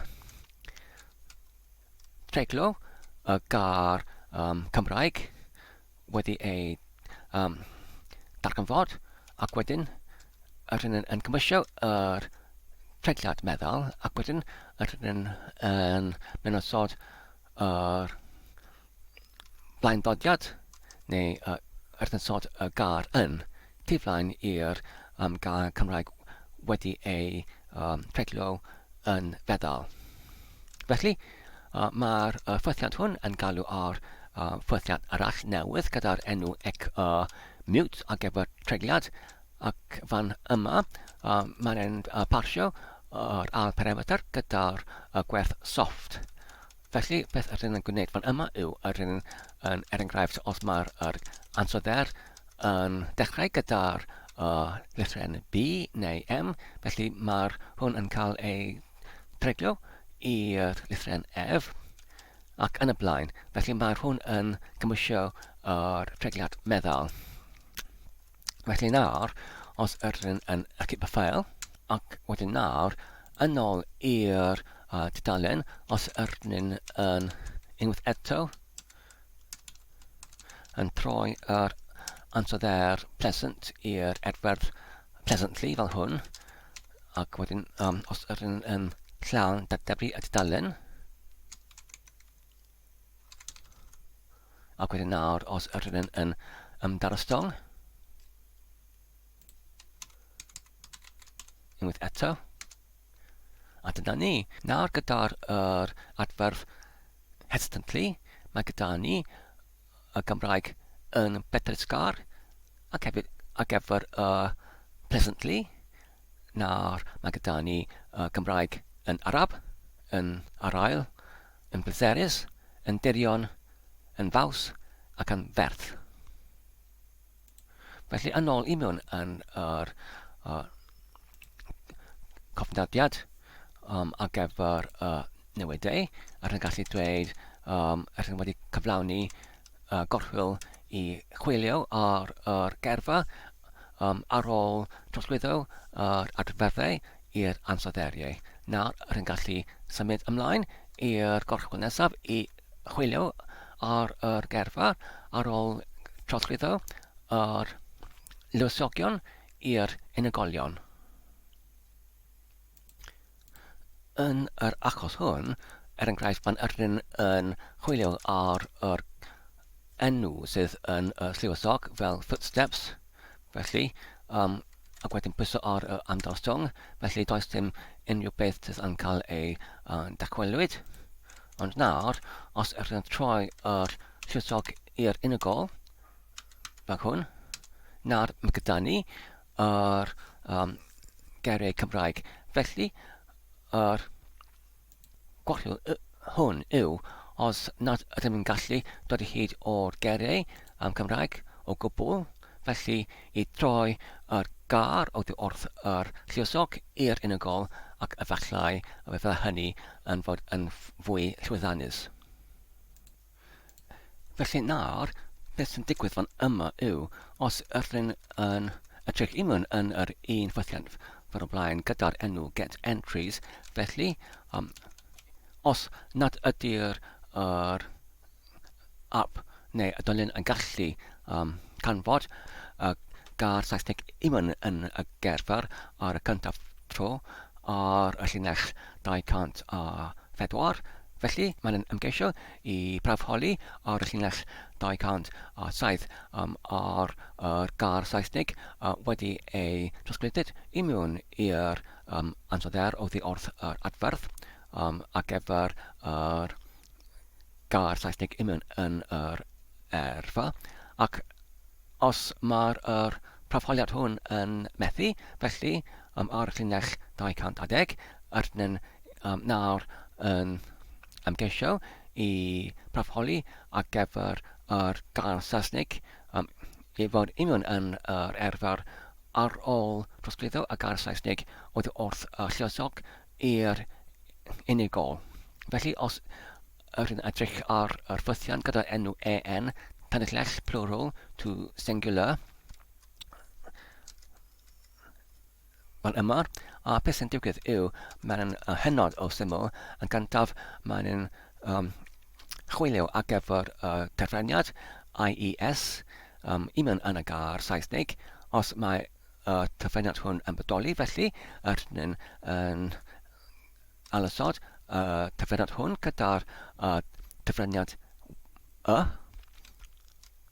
treiglo y gair um, Cymraeg wedi ei um, darganfod ac wedyn yr hyn yn cymwysio yr treigliad meddal ac wedyn yr hyn yn mynosod yr blaenddodiad neu yr hyn y gair yn tu flaen i'r um, gair Cymraeg wedi ei um, treiglo yn feddal. Felly, uh, mae'r uh, ffwythiant hwn yn galw ar uh, ffwythiant arall newydd gyda'r enw ec uh, mute ar gyfer treigliad ac fan yma uh, mae'n uh, parsio yr ail parameter gyda'r uh, gwerth soft. Felly, beth ydyn yn gwneud fan yma yw ydyn yn, er enghraifft, os mae'r er ansoddair yn dechrau gyda'r lythrennau B neu M, felly mae'r hwn yn cael ei treiglo i'r lythren F ac yn y blaen. Felly mae'r hwn yn cymwysio yr treigliad meddal. Felly nawr, os ydyn yn achub y ffael, ac wedyn nawr, yn ôl i'r uh, tudalen, os ydyn yn unwaith eto, yn troi yr ansoddair pleasant i'r edferf pleasantly fel hwn, ac wedyn um, os ydyn yn llawn dadebru y tudalen, ac wedyn nawr os ydyn yn, yn ymdarostong, unwaith eto, a dyna ni. Nawr gyda'r yr adferf hesitantly, mae gyda ni y Gymraeg yn betrusgar ac hefyd ar gyfer y pleasantly. Nawr mae gyda ni y Gymraeg yn arab, yn arael, yn bleserus, yn dirion, yn faws ac yn ferth. Felly yn ôl i mewn yn yr uh, cofnodiad um, ar gyfer y uh, newidau, a rwy'n gallu dweud um, rydyn wedi cyflawni uh, gorchwyl i chwilio ar yr gerfa um, ar ôl trosglwyddo yr adferfau i'r ansoddeiriau. Nawr rwy'n gallu symud ymlaen i'r gorchwyl nesaf i chwilio ar yr gerfa ar ôl trosglwyddo yr lywysogion i'r unigolion. Yn yr achos hwn, er enghraifft, pan ydyn yn chwilio ar yr enw sydd yn y lluosog fel footsteps, felly, um, ac wedyn pwyso ar y amdalstwng, felly does dim unrhyw beth sydd yn cael ei uh, dychwelwyd. Ond nawr, os ydych yn troi yr lluosog i'r unigol, fel hwn, nawr mae gyda ni yr um, geiriau Cymraeg. Felly, yr Gwallol hwn yw os nad ydym yn gallu dod o hyd o'r geiriau am Cymraeg o gwbl, felly i droi yr gair oddi wrth yr lluosog i'r unigol ac efallai y byddai hynny yn fod yn fwy llwyddiannus. Felly nawr, beth sy'n digwydd fan yma yw, os ydyn yn edrych i mewn yn yr un ffythiant fel o blaen gyda'r enw get entries, felly um, os nad ydy'r yr app neu y dolen yn gallu um, canfod y gair Saesneg i mewn yn y gerfer ar y cyntaf tro ar y llinell 204, felly mae'n ymgeisio i prawfholi ar y llinell 207 um, ar yr gair Saesneg uh, wedi ei trosglwyddo i mewn i'r um, ansoddair oddi wrth yr adferf um, ar gyfer yr gair Saesneg i mewn yn yr erfa ac Os mae'r yr prawfholiad hwn yn methu, felly, um, ar y llinell 210, ydyn um, nawr yn ymgeisio i prawfholi ar gyfer yr gair Saesneg um, i fod union yn yr erfer ar ôl trosglwyddo y gair Saesneg oddi wrth y lluosog i'r unigol. Felly, os yr yn edrych ar yr ffythiant gyda enw en, tanillell, plural to singular, fel yma, a beth sy'n digwydd yw, mae'n hynod o syml. Yn gyntaf, mae'n um, chwilio ar gyfer y uh, terfyniad IES um, i mewn yn y gair Saesneg. Os mae y terfyniad hwn yn bodoli, felly, yr yn, yn Ailosod y cyfraniad hwn gyda'r cyfraniad y.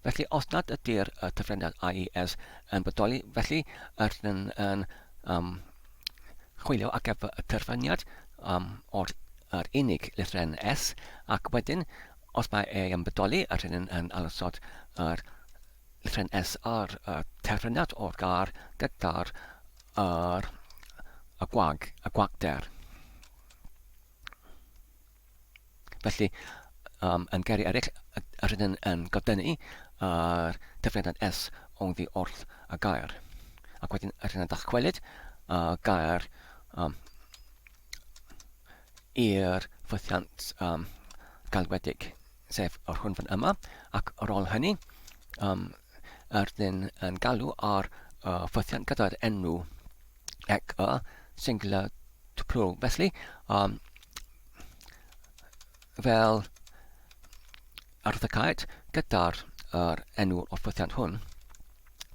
Felly, os nad ydy'r cyfraniad IES yn bodoli, felly rydyn yn um, chwilio ar gyfer y cyfraniad um, o'r yr unig lythrennau S, ac wedyn, os mae e yn bodoli, rydyn yn ailosod yr Llythrennau S ar y terfyniad o'r gair gyda'r yr, y gwag, y gwagder. Felly, um, yn geiriau eraill, rydyn yn godynnu yr terfyniad S oddi wrth y gair. Ac wedyn rydyn yn dychwelyd y gair um, i'r ffwythiant um, galwedig, sef yr hwn fan yma, ac ar ôl hynny, um, rydyn yn galw ar y uh, ffwythiant gyda'r enw ac y singular to plural. Felly, um, fel arddygad gyda'r yr enw o'r ffwythiant hwn,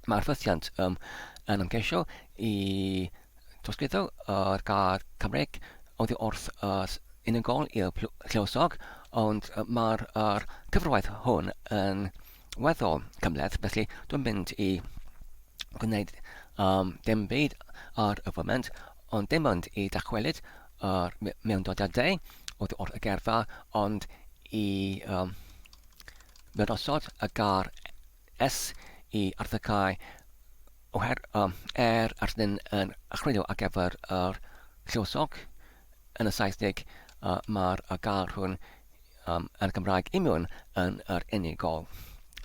mae'r ffwythiant um, yn ymgeisio i trosglwyddo yr gair Cymreig oddi wrth y unigol i'r lluosog, ond mae'r yr cyfrwaith hwn yn weddol cymhleth, felly dwi'n mynd i gwneud um, dim byd ar y foment, ond dim ond i dychwelyd yr mewndodiadau oddi wrth y gerfa, ond i um, mewnosod y gair S i arddegau oher, um, er arnyn yn chwilio ar gyfer yr lluosog yn y Saesneg, uh, mae'r y gair hwn um, yn y Gymraeg union yn yr unigol.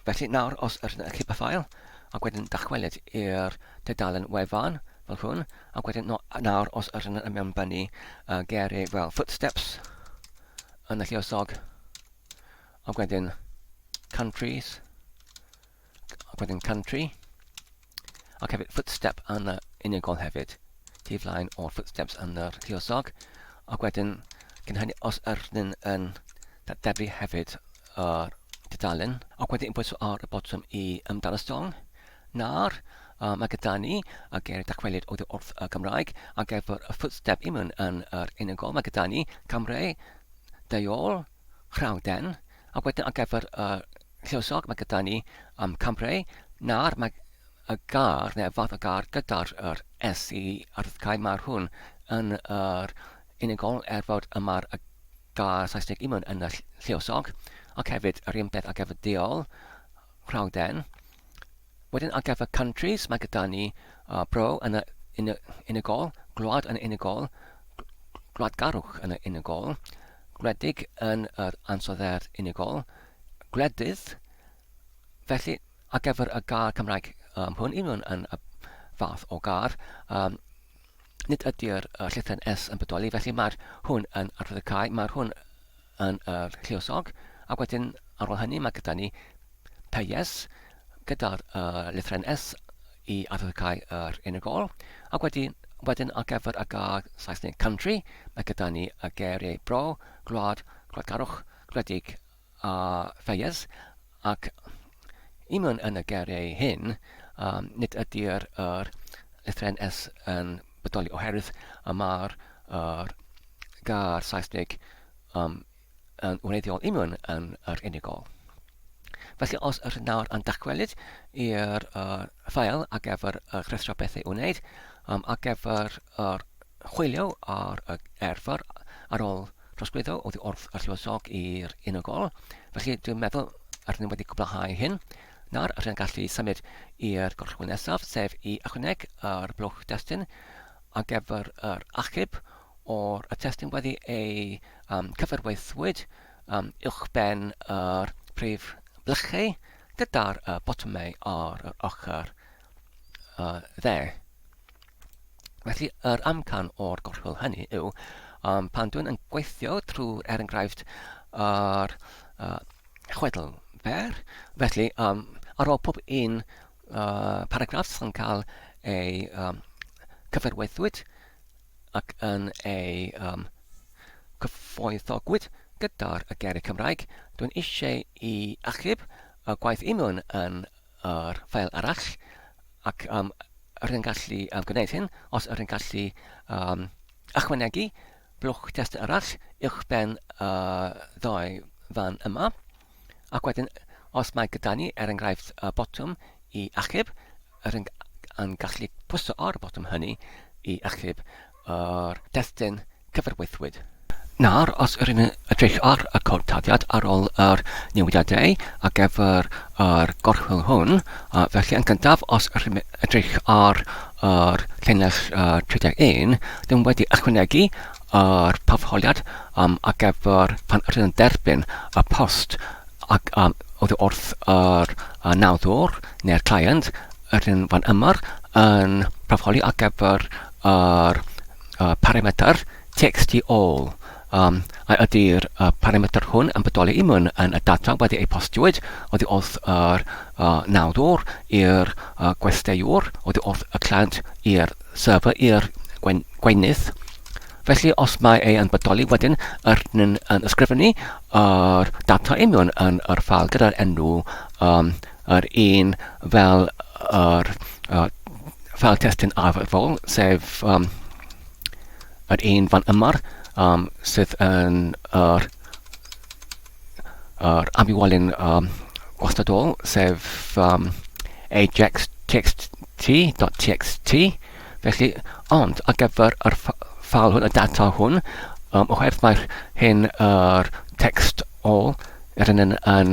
Felly nawr, os ydyn yn achub y ffael, ac wedyn dychwelyd i'r tudalen wefan fel hwn, ac wedyn no, nawr os ydyn yn mewnbynnu uh, geiriau fel footsteps yn y lluosog, ac wedyn countries, ac wedyn country, ac hefyd footstep yn y unigol hefyd, tu flaen o'r footsteps yn yr lluosog, ac wedyn cyn hynny os ydyn yn datdefu hefyd yr tudalen, ac wedyn pwyso ar y botwm i ymddangosol. Nawr, uh, mae gyda ni y geiriau dychwelyd oddi wrth y Gymraeg, ar gyfer y footstep i mewn yn yr unigol, mae gyda ni Cymru, Deuol, Rhawden, ac wedyn ar gyfer y lluosog mae gyda ni um, Cambrau, nawr mae y gar, neu y fath o gar gyda'r yr S i arddgau, mae'r hwn yn yr unigol er fod y mae'r y gar Saesneg i mewn yn y lluosog, ac hefyd yr un peth ar gyfer deol, Rhawden. Wedyn ar gyfer countries, mae gyda ni uh, bro yn y unigol, gwlad yn y unigol, gwladgarwch yn y unigol, gwledig yn yr ansoddair unigol, gwledydd, felly ar gyfer y gair Cymraeg um, hwn, union yn y fath o gair, um, nid ydy'r uh, llythyren S yn bodoli, felly mae'r hwn yn arwyddocau, mae'r hwn yn yr lluosog, ac wedyn ar ôl hynny mae gyda ni PS gyda'r uh, lythyren S i arwyddocau yr unigol, ac wedyn, wedyn ar gyfer y gair Saesneg country, mae gyda ni y geiriau bro, gwlad, gwladgarwch, gwledig a ffeies, ac i mewn yn y geiriau hyn, um, nid ydy'r yr lythyren S yn bodoli oherwydd y mae'r yr gair Saesneg um, yn wreiddiol union yn yr unigol. Felly os ydych nawr yn dychwelyd i'r uh, ffael ar gyfer y rhestr o bethau i'w wneud, um, ar gyfer yr chwilio ar y erfr ar ôl trosglwyddo oddi wrth y lluosog i'r unigol. Felly dwi'n meddwl rydyn ni wedi cwblhau hyn. Nawr rydyn ni'n gallu symud i'r gorchwyl nesaf, sef i ychwaneg yr blwch destun ar gyfer yr achub o'r y testun wedi ei um, cyfarweithwyd um, uwchben yr prif blychau gyda'r uh, botymau ar yr ochr uh, dde. Felly, yr amcan o'r gorchwyl hynny yw, um, pan dwi'n yn gweithio trwy, er enghraifft, yr uh, chwedl fer, felly um, ar ôl pob un uh, paragraff sy'n cael ei um, cyfarwyddwyd ac yn ei um, cyfoethogwyd gyda'r geiriau Cymraeg, dwi'n eisiau i achub y gwaith i mewn yn yr ffael arall ac um, rydyn gallu um, gwneud hyn os rydyn gallu um, ychwanegu blwch testun arall uwchben y ddau fan yma. Ac wedyn, os mae gyda ni, er enghraifft, y botwm i achub, rydyn yn gallu pwyso ar y botwm hynny i achub yr testun cyfarwyddwyd. Nawr, os ydyn ni'n edrych ar y cod taddiad ar ôl yr newidiadau ar gyfer yr gorchwyl hwn, felly yn gyntaf, os ydyn ni'n edrych ar yr llinell 31, dyn wedi ychwanegu yr parholiad um, ar gyfer pan ydyn yn derbyn y post ac um, oddi wrth yr uh, nawddwr neu'r client, ydyn fan yma yn proffoli ar gyfer yr parametr txt all. Um, a ydy'r uh, parametr hwn yn bodoli i mewn yn y data wedi ei postiwyd oddi wrth yr uh, nawdwr i'r uh, gwesteiwr, oddi wrth y client i'r server i'r gweinydd. Felly, os mae e yn bodoli wedyn, yr yn, yn ysgrifennu yr data i mewn yn yr ffael gyda'r enw um, yr un fel yr uh, ffael testun arferol, sef um, yr un fan yma um, sydd yn yr, yr ambiwalyn um, gwastadol, sef um, ajax.txt.txt. Felly, ond ar gyfer yr ffael hwn, y data hwn, um, oherwydd mae'r hyn yr text ôl, yr yn, yn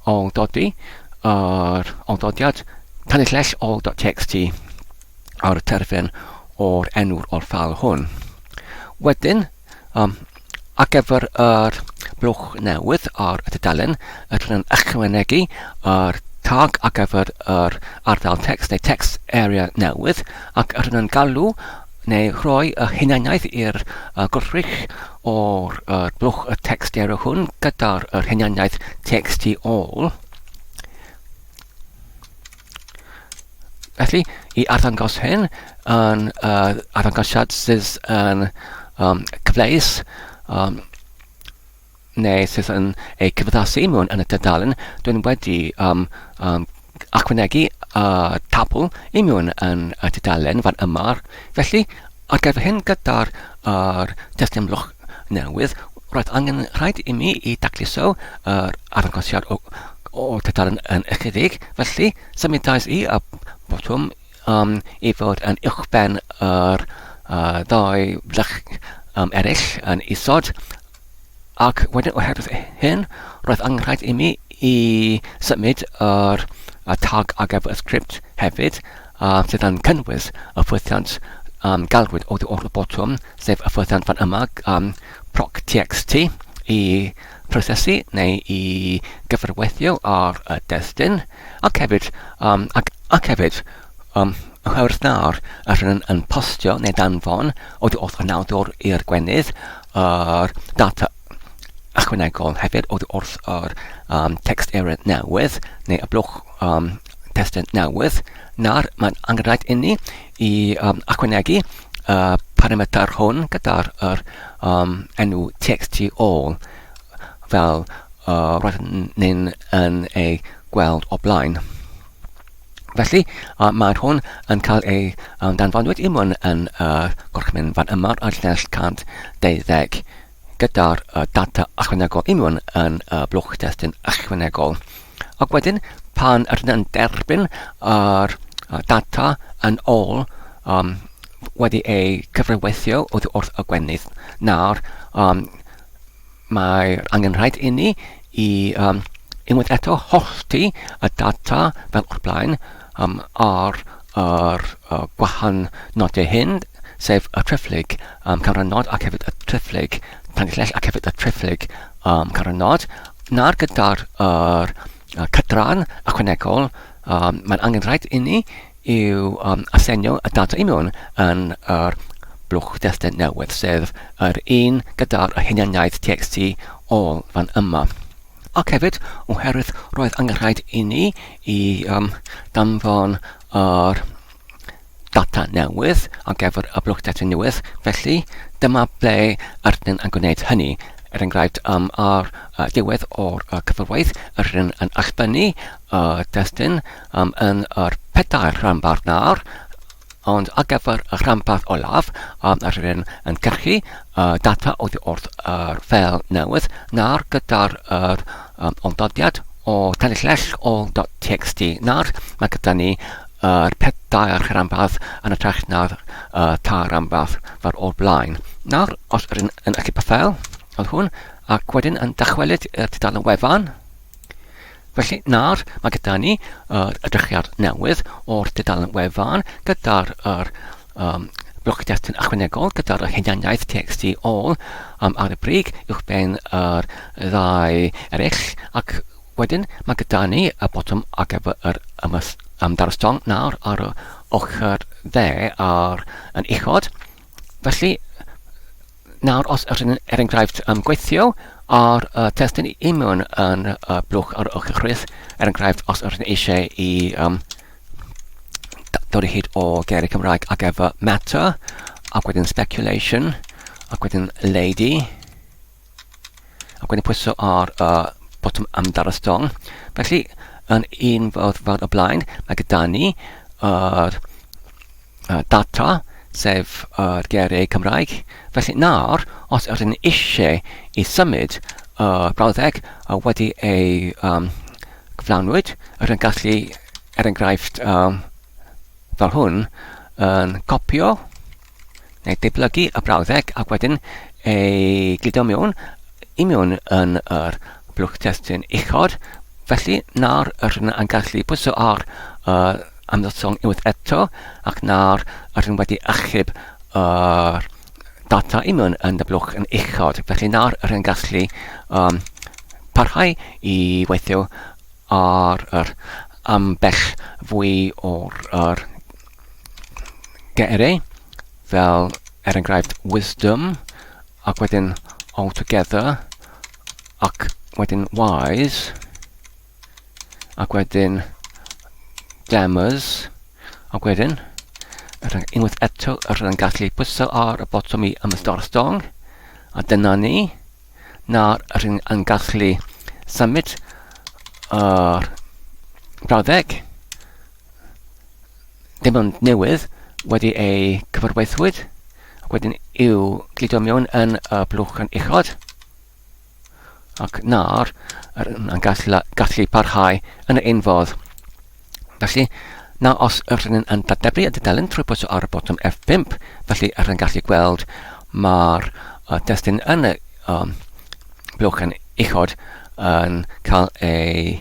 ôl-dodi, yr ôl-dodiad tanillell ôl.txt ar y terfyn o'r enw'r o'r ffeil hwn. Wedyn, um, ar gyfer yr blwch newydd ar y tudalen, ydyn yn ychwanegu yr tag ar gyfer yr ardal text neu text area newydd ac ydyn yn galw neu rhoi y hunaniaeth i'r uh, gwrthrych o'r uh, blwch y text area hwn gyda'r yr hunaniaeth text tu ôl. Felly, i arddangos hyn yn uh, arddangosiad sydd yn um, cyfleus um, neu sydd yn ei cyfaddasu mewn yn y dudalen, dwi'n wedi um, um, ychwanegu uh, tabl i mewn yn y dudalen fan yma. Felly, ar gyfer hyn gyda'r uh, testun blwch newydd, roedd angen rhaid i mi i dacluso yr arddangosiad o, o'r tudalen yn ychydig, felly symudais i y botwm um, i fod yn uwchben yr uh, ddau flych um, eraill yn isod, ac wedyn oherwydd hyn, roedd angen rhaid i mi i symud yr y tag ar gyfer y sgript hefyd, uh, sydd yn cynnwys y ffwythiant um, galwyd oddi wrth y botwm, sef y ffwythiant fan yma, um, proc.txt, i prosesu neu i gyfarweithio ar y destun, ac hefyd, um, ac, ac hefyd, um, oherwydd nawr yr hyn yn postio neu danfon oddi wrth y nawdwr i'r gwenydd yr data ychwanegol hefyd oddi wrth yr um, text area newydd neu y blwch um, testun newydd. Nawr mae'n angenrhaid inni i um, ychwanegu y parametr hwn gyda'r yr, um, enw txt all fel uh, roedd ni'n yn ei gweld o blaen. Felly, uh, mae hwn yn cael ei um, danfonwyd i mewn yn y uh, gorchymyn fan yma ar llinell 120 gyda'r uh, data ychwanegol i mewn yn y uh, blwch testun ychwanegol. Ac wedyn, pan ydyn yn derbyn yr uh, data yn ôl um, wedi ei cyfreweithio oddi wrth y gwenydd, nawr um, Mae angen rhaid inni i um, unwaith eto hollti y data fel o'r blaen um, ar yr uh, gwahan nodau hyn, sef y triphlyg um, cyfrannod ac hefyd y triphlyg tanllell ac hefyd y triphlyg um, cyfrannod. Nawr gyda'r yr, uh, cydran ychwanegol, um, mae'n angen rhaid inni yw um, asenio y data i mewn yn yr blwch destun newydd, sef yr un gyda'r hunaniaeth txt ôl fan yma. Ac hefyd, oherwydd roedd angen rhaid i ni i um, danfon yr data newydd ar gyfer y blwch data newydd, felly dyma ble ydyn yn gwneud hynny. Er enghraifft, um, ar uh, diwedd o'r uh, cyfarwydd, ydyn yn allbynnu y uh, destun um, yn yr pedair rhanbarth nawr, ond ar gyfer y rhanbarth olaf, um, yr hyn yn cyrchu uh, data oddi wrth yr ffeil newydd, nawr gyda'r yr, um, ondodiad o tanillell o.txt. Nawr mae gyda ni yr pedair rhanbarth yn ytrach na'r uh, tair rhanbarth fel o'r blaen. Nawr, os ydyn yn achub y ffeil, oedd hwn, ac wedyn yn dychwelyd i'r tudalen wefan, Felly nawr mae gyda ni yr edrychiad newydd o'r dudalen wefan gyda'r yr, um, blwch testun ychwanegol gyda'r hunaniaeth txt ôl um, ar y brig uwchben yr ddau eraill ac wedyn mae gyda ni y botwm ar gyfer yr ymys darostong nawr ar y ochr dde ar yn uchod. Felly, nawr os ydyn er enghraifft um, gweithio ar y testun i mewn yn y blwch ar ochr chwith, er enghraifft os ydyn eisiau i um, dod o hyd o geiriau Cymraeg ar gyfer matter, ac wedyn speculation, ac wedyn lady, ac wedyn pwyso ar y botwm amdarostong. Felly, yn un ffordd fel y blaen, mae gyda ni yr data, sef yr geiriau Cymraeg. Felly nawr, os ydyn ni eisiau i symud y brawddeg wedi ei um, gyflawnwyd, ydyn gallu, er enghraifft, um, fel hwn, yn copio neu dyblygu y brawddeg ac wedyn ei gludo mewn i mewn yn yr blwch testun uchod. Felly nawr rydyn yn gallu pwyso ar yr amlosong unwaith eto ac nawr rydyn wedi achub yr data i mewn yn y blwch yn uchod. Felly nawr rydyn yn gallu um, parhau i weithio ar yr ambell fwy o'r yr geiriau, fel er enghraifft wisdom, ac wedyn altogether, ac wedyn wise, ac wedyn glamours, ac wedyn unwaith eto rydyn yn gallu pwyso ar y botwm i ymystorstong, a dyna ni. Nawr rydyn yn gallu symud yr brawddeg dim ond newydd wedi ei cyfarweithwyd ac wedyn i'w gludo mewn yn y blwch yn uchod ac nawr yn gallu, gallu parhau yn yr un fodd. Felly, nawr os ydyn ni'n yn dadebru y dudalen trwy pwyso ar y botwm F5, felly ydyn ni'n gallu gweld mae'r uh, testun yn y um, blwch yn uchod yn cael ei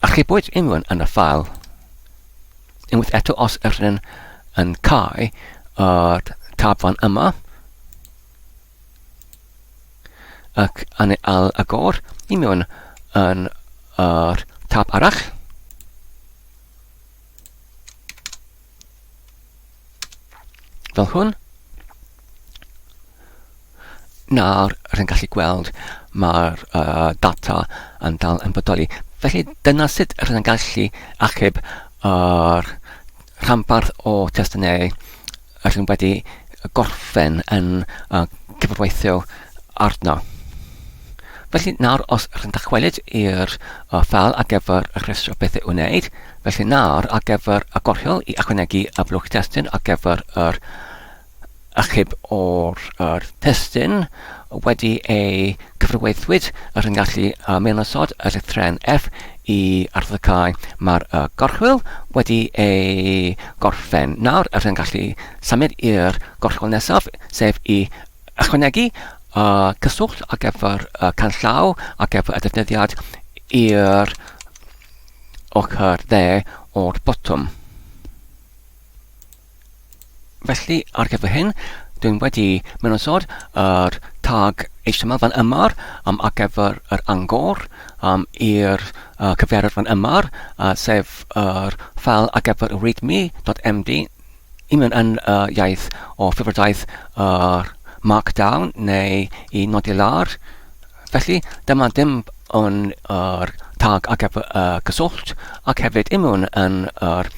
archebwyd unwaith yn y ffael. Unwaith eto, os ydyn ni'n yn cau yr tab fan yma, ac yn ei ail agor i mewn yn yr tab arall. Fel hwn. Nawr, rydyn gallu gweld mae'r uh, data yn dal yn bodoli. Felly dyna sut rydyn gallu achub yr rhanbarth o testunau rydyn wedi gorffen yn uh, cyfarweithio arno. Felly nawr os rydyn dychwelyd i'r uh, ffeil ar gyfer y rhestr o bethau i'w wneud, felly nawr ar gyfer y gorchwyl i ychwanegu y blwch testun ar gyfer yr achub o'r er testun wedi ei cyfarweithwyd yr yn gallu uh, mewnosod y llythrennau F i arddocau mae'r uh, gorchwyl wedi ei gorffen. Nawr yr yn gallu symud i'r gorchwyl nesaf, sef i ychwanegu uh, cyswllt ar gyfer uh, canllaw ar gyfer y defnyddiad i'r ochr dde o'r botwm. Felly, ar gyfer hyn, dwi'n wedi mynosod yr tag HTML fan yma um, ar gyfer yr angor um, i'r uh, cyfeiriad fan yma, uh, sef yr ffael ar gyfer readme.md i mewn yn uh, iaith o ffurfwrdaeth yr Markdown neu i nodi lawr. Felly, dyma dim yn yr tag ar gyfer y cyswllt, ac hefyd i mewn yn yr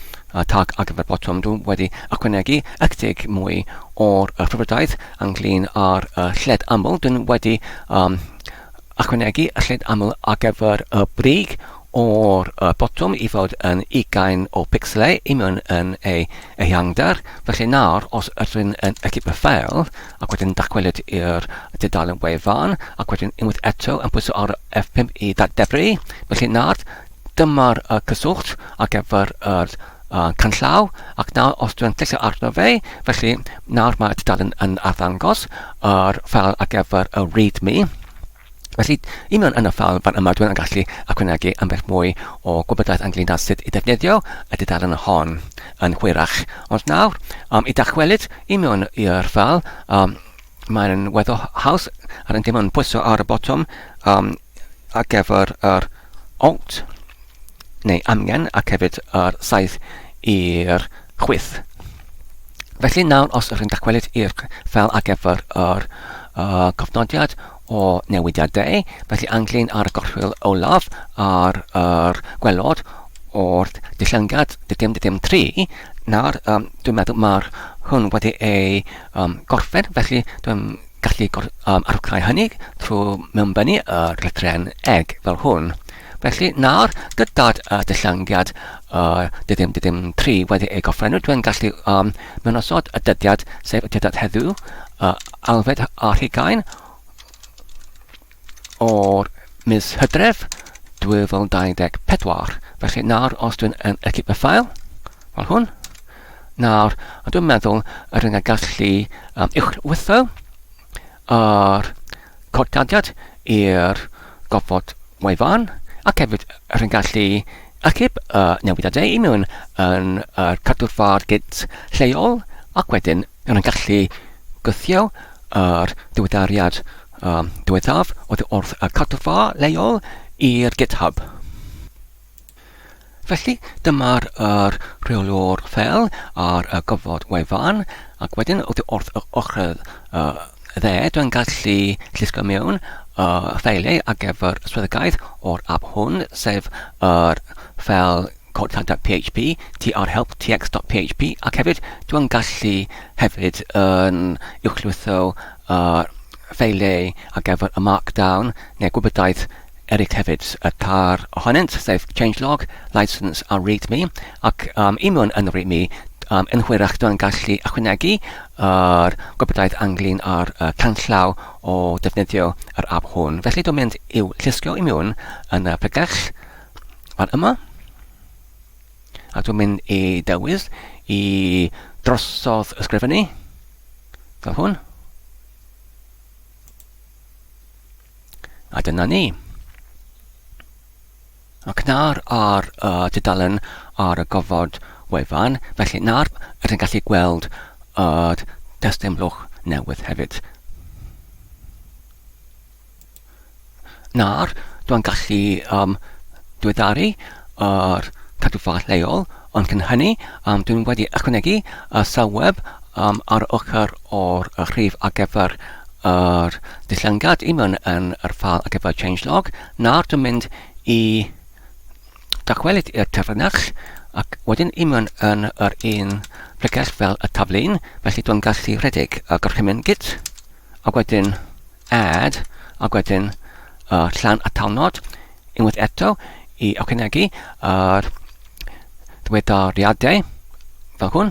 tag ar gyfer botwm, dwi wedi ychwanegu ychydig mwy o'r rhyfedaeth ynglyn â'r lled aml. Dwi'n wedi um, ychwanegu y lled aml ar gyfer y brig o'r botwm i fod yn ugain o pixelau i mewn yn ei ehangder. Felly nawr, os ydyn yn equip y ffeil, ac wedyn dychwelyd i'r dudalen wefan, ac wedyn unwaith eto yn pwyso ar F5 i ddadebru. Felly nawr, dyma'r uh, cyswllt ar gyfer yr uh, canllaw, ac nawr os dwi'n clicio arno fe, felly nawr mae tudalen yn arddangos yr ffeil ar gyfer y README. Felly, i mewn yn y ffeil fan yma, dwi'n gallu ychwanegu ambell mwy o gwybodaeth ynglyn â sut i ddefnyddio y dudalen hon yn hwyrach. Ond nawr, um, i dychwelyd i mewn i'r ffeil, um, mae'n weddol haws, a rydyn dim ond pwyso ar y botwm um, ar gyfer yr Alt. neu amgen ac hefyd yr 7 i'r chwith. Felly nawr os ydych chi'n dychwelyd i'r ffeil ar gyfer yr uh, cofnodiad o newidiadau, felly anglyn ar y gorchwyl olaf ar yr gwelod o'r dillyngiad dim dim 3, nawr um, dwi'n meddwl mae'r hwn wedi ei um, gorffen, felly dwi'n gallu um, arwcau hynny trwy mewnbynnu y llythrennau eg fel hwn. Felly nawr, gyda'r uh, dillyngiad uh, dim dim 3 wedi ei gorffennu, dwi'n gallu um, mewnosod y dyddiad, sef y dyddiad heddiw, uh, alfed ar hugain o'r mis Hydref 2024. Felly nawr, os dwi'n yn equip y ffael, fel hwn, nawr, a dwi'n meddwl yr yna gallu um, uwchlwytho yr codadiad i'r gofod wefan, ac hefyd yr yn gallu achub y newidiadau i mewn yn yr cadwrfa'r git lleol, ac wedyn yr yn gallu gwthio yr diweddariad um, diwethaf oddi wrth y cadwrfa leol i'r GitHub. Felly, dyma'r yr rheolwr ffeil ar y gofod wefan, ac wedyn oddi wrth yr ochr uh, dde, dwi'n gallu llusgo mewn y ffeiliau ar gyfer swyddogaeth o'r app hwn, sef yr ffeil codlad.php, trhelptx.php, ac hefyd dwi'n gallu hefyd yn uwchlwytho y ffeiliau ar gyfer y markdown neu gwybodaeth eraill hefyd, y tair ohonynt, sef changelog, license a readme, ac um, i mewn yn readme, um, yn hwyrach dwi'n gallu ychwanegu yr gwybodaeth ynglyn â'r uh, canllaw o defnyddio yr app hwn. Felly dwi'n mynd i'w llusgo i mewn yn y pregell fan yma. A dwi'n mynd i dewis i drosodd ysgrifennu fel hwn. A dyna ni. Ac nawr ar y tudalen ar y gofod wefan, felly nawr ydyn ni'n gallu gweld y testun blwch newydd hefyd. Nawr, dwi'n gallu um, diweddaru yr cadwfa lleol, ond cyn hynny, um, dwi'n wedi ychwanegu y sylweb um, ar ochr o'r rhif ar gyfer yr dillyngiad i mewn yn yr ffal ar gyfer changelog. Nawr dwi'n mynd i dychwelyd i'r terfynell ac wedyn i mewn yn yr un pregell fel y taflun, felly dwi'n gallu rhedeg y gorchymyn git ac wedyn add ac wedyn y llan atalnod unwaith eto i ychwanegu yr ddiweddariadau fel hwn.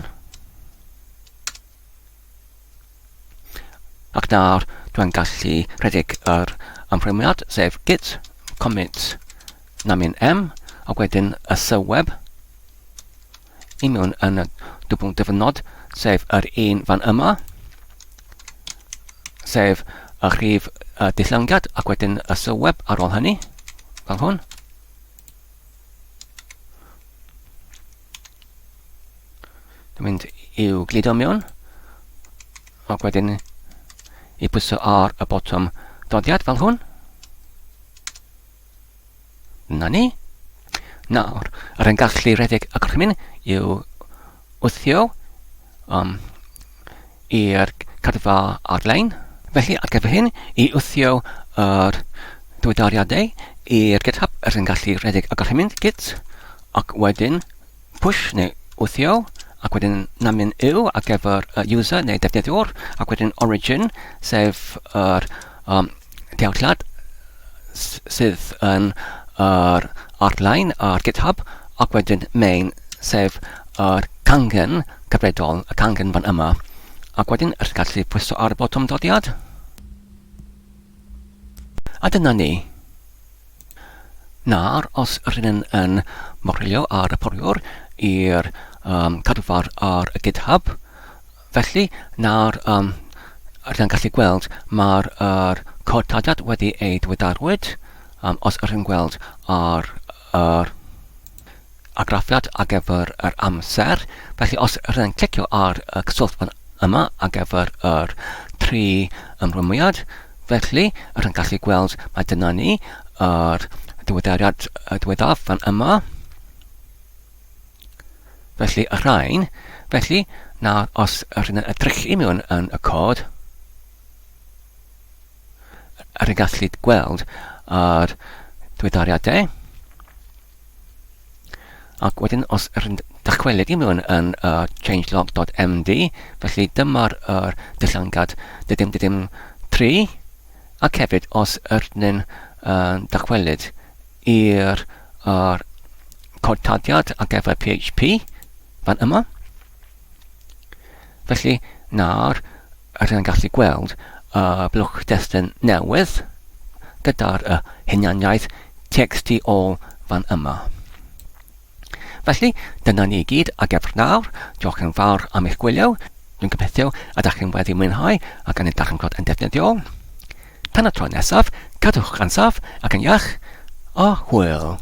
Ac nawr dwi'n gallu rhedeg yr ymrwymiad, sef git commit namin m, ac wedyn y sylweb i mewn yn y dwbl dyfynod, sef yr un fan yma, sef y rhif y dillyngiad, ac wedyn y sylweb ar ôl hynny, fel hwn. Dwi'n mynd i'w gludo mewn, ac wedyn i pwyso ar y botwm doddiad fel hwn. Na ni. Nawr, yr yn gallu rhedeg y gorchymyn yw wthio um, i'r cadfa ar-lein. Felly, ar gyfer hyn, i wthio yr diweddariadau i'r GitHub, yr yn gallu rhedeg y gorchymyn git, ac wedyn push neu wthio, ac wedyn namyn yw ar gyfer y user neu defnyddiwr, ac wedyn origin, sef yr um, deallad sydd yn yr ar-lein ar GitHub, ac wedyn main, sef yr cangen cyfredol, y cangen fan yma. Ac wedyn, ydych gallu pwyso ar y botwm dodiad. A dyna ni. Nawr, os rydyn yn morilio ar y poriwr i'r um, cadwfar ar y GitHub, felly nawr um, rydyn yn gallu gweld mae'r er cod tadiad wedi ei ddiweddarwyd, um, os rydyn yn gweld ar yr argraffiad ar gyfer yr amser. Felly os rydyn yn clicio ar y cyswllt fan yma ar gyfer yr tri ymrwymiad, felly rydyn yn gallu gweld mae dyna ni yr diweddariad diweddaf fan yma. Felly y rhain, felly nawr os yr yn edrych i mewn yn y cod, yr yn gallu gweld yr diweddariadau. Ac wedyn os yr yn dychwelyd i mewn yn y changelog.md, felly dyma'r yr dillangad dydym dydym 3, ac hefyd os yr yn dychwelyd i'r yr codtadiad ar gyfer PHP fan yma. Felly nawr rydyn ni'n gallu gweld y blwch destun newydd gyda'r y hunaniaeth txt ôl fan yma. Felly, dyna ni i gyd ar gyfer nawr. Diolch yn fawr am eich gwylio. Dwi'n gobeithio ydych chi'n wedi mwynhau ac yn ei darganfod yn defnyddiol. Tan y tro nesaf, cadwch yn saff ac yn iach, a hwyl!